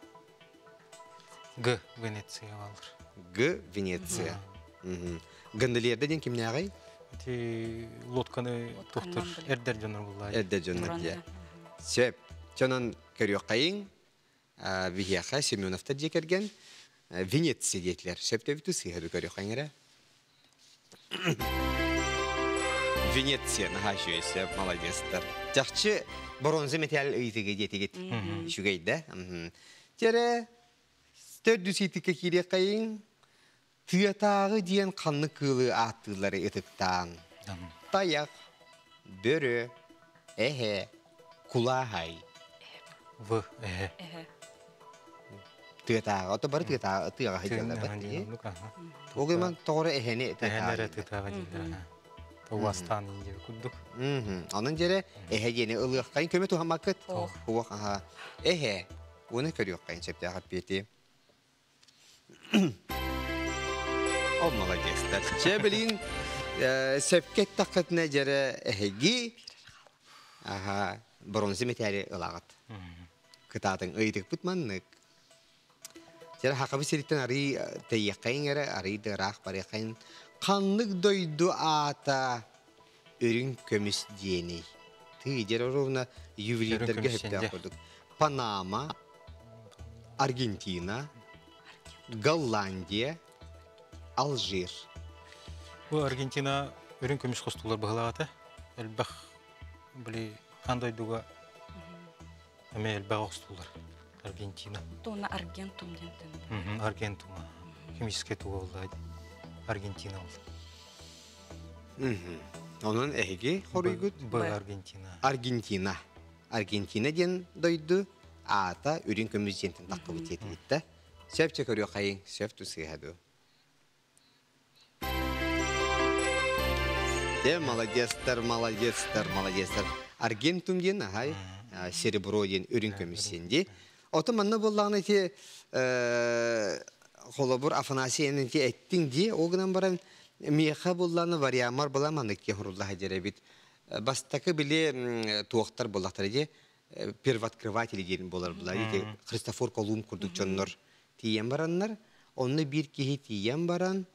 Г. Венеция балыр. Г. Венеция. Гондольерда ден кимнәгай? Ити лодканы тохтор эрдер дьоннор буллар. Эрдер дьоннор дия. Сөп. Чонон көрүөккайын биһиэхэ Семеновтар дьиэ кэргэн Венеция диэтилэр. Сөп төбүтү сыыһа көрүөккайын эрэ. Венеция наһаа үчүгэй, молодецтар. Чахчы бронза металл ыйытыгы диэтигит. Үчүгэй да. Тере төрдүс ыйытыкка киириэххэйиҥ. Тыатааҕы диэн ханнык кыылы ааттыыллары ытыктаан. Тайах, бөрө, эһэ, кулааһай. В. Эһэ. Эһэ. Тыатааҕы. Ото бары тыатааҕы тыаҕа сылдьаллар бат дии. Ол тоҕоро эһэни Эһэнэрэ тыатааҕы. тыатааҕы дииллэр. Тугастаан инде курдук. Онон дьэрэ эһэ диэни ылыаххайын көмө туһаммаккыт. Хуох аха. Эһэ. Уну көрүөххайын сөптөөх эппиэти. Ол молодецтар. Чэ билин сөпкө эттэххитинэ дьэрэ эһэги аха бронза металли ылаҕыт. Кытаатыҥ ыйытыкпыт маннык. Дьэрэ хақабы сириттен арый тэйиэххэйин эрэ арый да ыраах барыаххайын ханнык дойду аата үрүҥ көмүс диэний. Тыы дьэрэ ровно ювелирдерге көмүс хөптөөх диэн. курдук. Панама, Аргентина, Голландия, Алжир. Бу Аргентина үрүҥ көмүс хостуулар быһылаата. Элбэх били андойдуга эме элбэх хостуулар. Аргентина. Туна аргентум диэн. Аргентум. Химический туга болла. Аргентина ол. Онон эһиги хоруйгут Б. Аргентина. Аргентина. Аргентина диэн дойду аата үрүҥ көмүс диэнтэн таххыбыт диэтибитте. Сөп көрүөххэйиҥ, сөп тусыһа ду. Те молодецтар, молодецтар, молодецтар. Аргентум диэн ахай серебро диэн үрүҥ көмүс диэн ди. Ото манна буллаҕына ити Холобур, Афанасий эн ити эттиҥ дии, ол гынан баран миэхэ булланы вариаммар была маннык киһи хуруллаһа дьэрэбит. Бастакы били туохтар буллахтара дии, первооткрыватели диэн буолар була. Ити Христофор Колумб курдук дьоннор тиийэн бараннар, онно биир киһи тиийэн баран,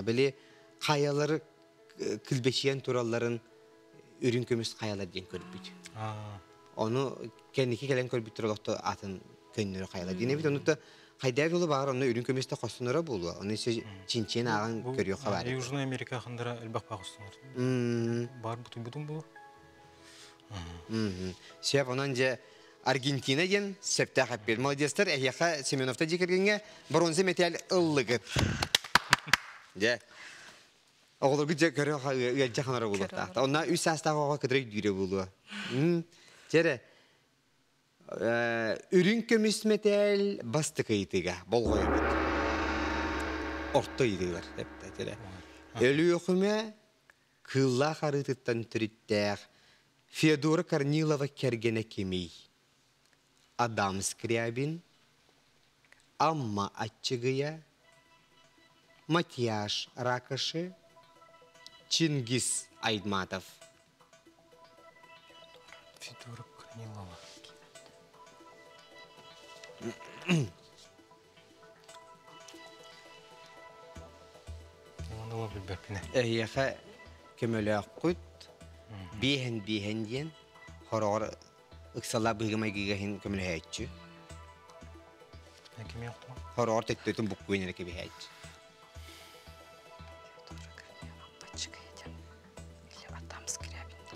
били хайалары килбэчийэн туралларын үрүҥ көмүс хайалар диэн көрбүт. Ону кэнники кэлэн көрбүттэр олохто атын көннөрү хайалар диэн эбит. Ону хайдаа жолу баар онно үрүҥ көмүстэ хостонора буолуо. Ону чинчиэн ааҕан көрүөххэ баар. Южная Америка хандара элбэх хостонор. Бар бутуйбутум бу. Сөп, онон дьэ Аргентина диэн сөптөөх эппиэт. Молодецтар, эһиэхэ Семеновта дьиэ кэргэҥҥэ бронза металл ыллыгыт. Дьэ, оҕолоргут дьэ көрө ыалдьа ханара буолуохтаах. Онно үс саастаах оҕо кытары өйдүүрэ буолуо. Дьэрэ, үрүҥ көмүс мэтээл бастакы ыйытыыга болҕойобут. Орто ыйытыылар. Өлүөхүмэ Кыыллаах арыытыттан төрүттээх Феодора Корнилова кэргэнэ кимий? Адам Скрябин, Амма Аччыгыйа, Матьяш Ракоши, Чингиз Айтматов. Федора Корнилова. Эһиэхэ көмөлөөххүт биэһэн биэһэн диэн хороҕор ыксалаах быһыыга-майгыга иһин көмөлөһөөччү. Хороҕор төттөтүн буккуйан эрэ кэбиһээччи.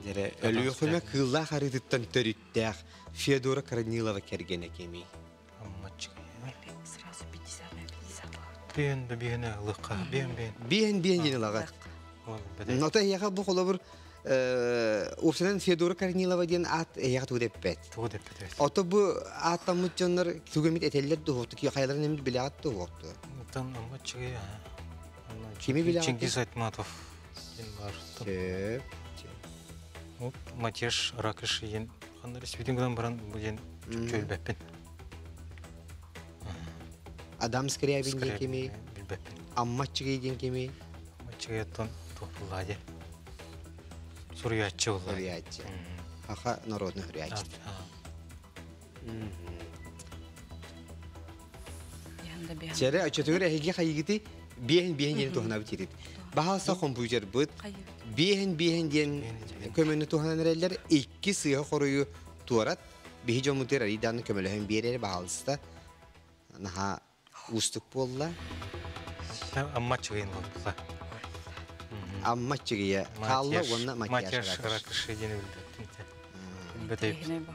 Дьэрэ, Өлүөхүмэ кыыллаах арыытыттан төрүттээх Федора Корнилова кэргэнэ кимий? Сразу 50 на 50 Биэн да биэне ылыкка биэн биэн. Биэн биэн диэн ылаҕат. Нота эһиэхэ бу холобур уопсайынан Федора Корнилова диэн аат эһиэхэ тугу эппэт. Тугу эппэт. Ото бу ааттаммыт дьоннор тугу эмит этэллэр дуһуохту, хайаларын эмит билэҕит дуһуохту. Оттон аммаччыгы Кими билэҕит? Чингиз Айтматов диэн бар. Сөп. Матеш Ракыш диэн ханна испитин гынан баран бу диэн чөйбэппин. Адам Скрябин диэн кимий? Билбэппин. Аммаччыгый диэн кимий? Аммаччыгыйаттан туох буллаа диэн. Суруйааччы буллаа. Суруйааччы. Аха народный суруйааччы. Чэрэ, оччотугар эһиги хайыгыты биэһин биэһин диэн туһанабыт диэбит. Баһаалса компьютербыт биэһин биэһин диэн көмөнү туһанан эрэллэр икки сыыһа хоруйу туорат биһи дьоммутугар арыйдааны көмөлөһөн биэрэр баһаалыста наһаа уустук буолла. Амма чыгыйын буолла. Амма чыгыйа хаалла уонна Матьяш Ракыши диэн билбэттим.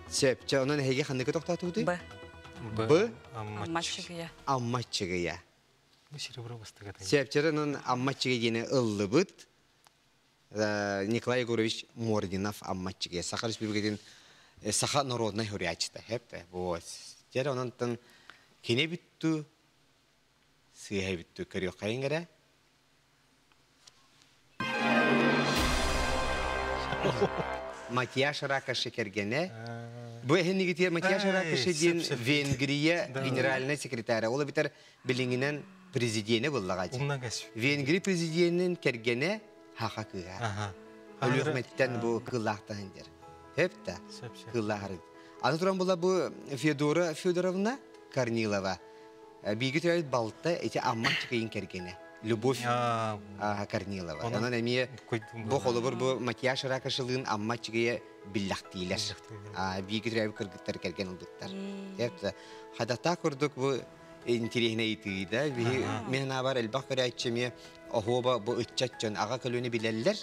Сөп, чэ, онон эһиги ханныгы тохтоотугутуй? Б. Б. Амма чыгыйа. Амма чыгыйа. Сөп, чэ, онон Амма чыгыйа диэни ыллыбыт. Николай Егорович Мординов Амма чыгыйа. Саха Республикатын саха народнай суруйааччыта. Хэп, вот. Дьэ, онон кини бүттү, сыыһа бүттү көрүөххэйин эрэ. Матьяш Ракоши кэргэнэ. Бу эһинигитигэр Матьяш Ракоши диэн Венгрия генеральнай секретаря. Ол эбэтэр билиҥинэн президенэ буоллаҕа. Венгрия президенин кэргэнэ хаха кыыһа. Өлүөхмэттэн бу кыыллаахтаһын дер. Хөп да кыыллаахарыт. Аны туран була бу Федора Федоровна Корнилова бииргэ төрөөбүт балта ити Амма Чыкыйын кэргэнэ Любовь Корнилова. Онон эмиэ бу холобур бу Матьяш Ракошилыын Амма Чыгыйа биллэхтиилэр. Бииргэ төрөөбүт кыргыттар кэргэн ылбыттар. Хадата курдук бу интириэһинэй ыйытыыда биһи мен аабар элбэх көрөөччү эмиэ оһуоба бу ыччат дьон аҕа көлүөнэ билэллэр.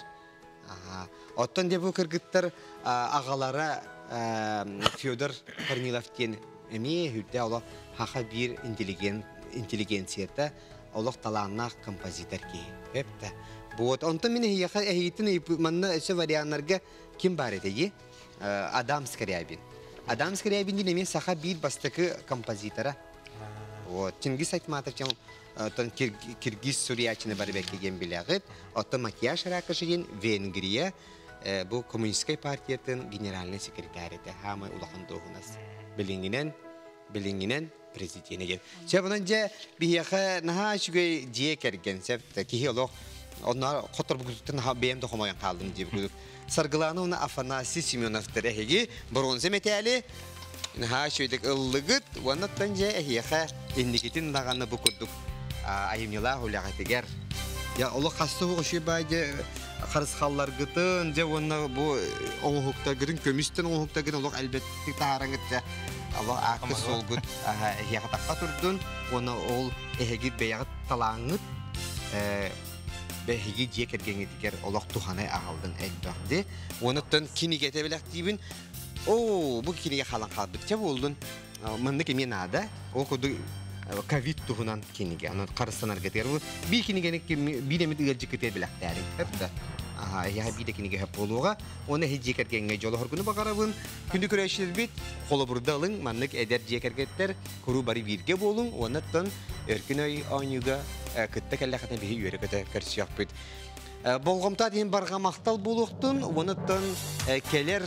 Оттон де бу кыргыттар аҕалара Федор Корнилов диэн эмиэ үрдэ олох хаха биир интеллигент интеллигенцията олох талааннаах композитор киһи. Эпте. Вот онтон мин эһиэхэ эһигитин манна өссө варианнарга ким бар этэ Адам Скрябин. Адам Скрябин диэн эмиэ саха биир бастакы композитора. Вот. Чингиз Айтматов оттон киргиз суруйааччыны барыбекке диэн билэҕит. Оттон Матьяш Ракоши диэн Венгрия. бу коммунистическай партиятын генеральный секретарь этэ. Хаамай улахан дуоһунас. Билиҥҥинэн, билиҥҥинэн президенэ диэн. Сөп онон дьэ биһиэхэ наһаа үчүгэй дьиэ кэргэн сөп киһи олох онно хоторбукутуттан бэйэм да хомойон хааллым диэбит. Саргылаана уонна Афанасий Семеновтар эһиги бронза мэтээли наһаа үчүгэйдик ыллыгыт уонна оттон дьэ эһиэхэ инникитин даҕаны бу курдук айымньылаах үлэҕитигэр я олох хассы үчүгэй баай дьэ харысхалларгытын дьэ уонна бу оҥоһуктаргытын көмүстэн оҥоһуктаргытын олох элбэттик таһаараңыт дьэ олох ааккы суолгут эһиэхэ тахха турдун уонна ол эһиги бэйэҕит талааҥҥыт Биһиги дьиэ кэргэҥҥитигэр олох туһаны аҕалдын элбэх ди. Онуттан кинигэтэ бэлэхтиибин. Оо, бу кинигэ халан хаалбыт. Чэ буоллун. Маннык эмиэ наада. Ол курдук ковид туһунан кинигэ. Онон харыстанаргытыгар бу биир кинигэни биир эмит ыалдьыккытыгар бэлэхтээриҥ. Хөп да. Аха, эһиэхэ биир да кинигэ хөп буолуоҕа. Уонна эһи дьиэ кэргэҥҥэ дьолоһоргуну баҕарабын. Күндү көрөөччүлэрбит, холобурда ылыҥ, маннык эдэр дьиэ кэргэттэр куруу бары бииргэ буолуҥ уонна оттон өркүн өй оонньууга кытта кэллэххитинэ биһи үөрэ-көтө көрсүөхпүт. Болҕомто иһин барҕа махтал буолуохтун, уонуттан кэлэр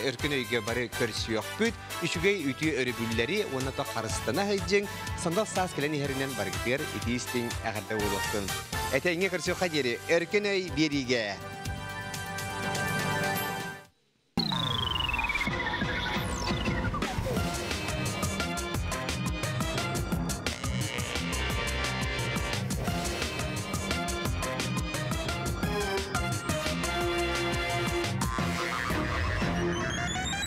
өркүн өйгө бары көрсүөхпүт. Үчүгэй үтүө өрөбүллэри уонна то харыстана сылдьыҥ. Сандал саас кэлэн иһэринэн барыгытыгар итии истиҥ эҕэрдэ буолуохтун. Этэҥҥэ көрсүөххэ диэри өркүн өй биэриигэ.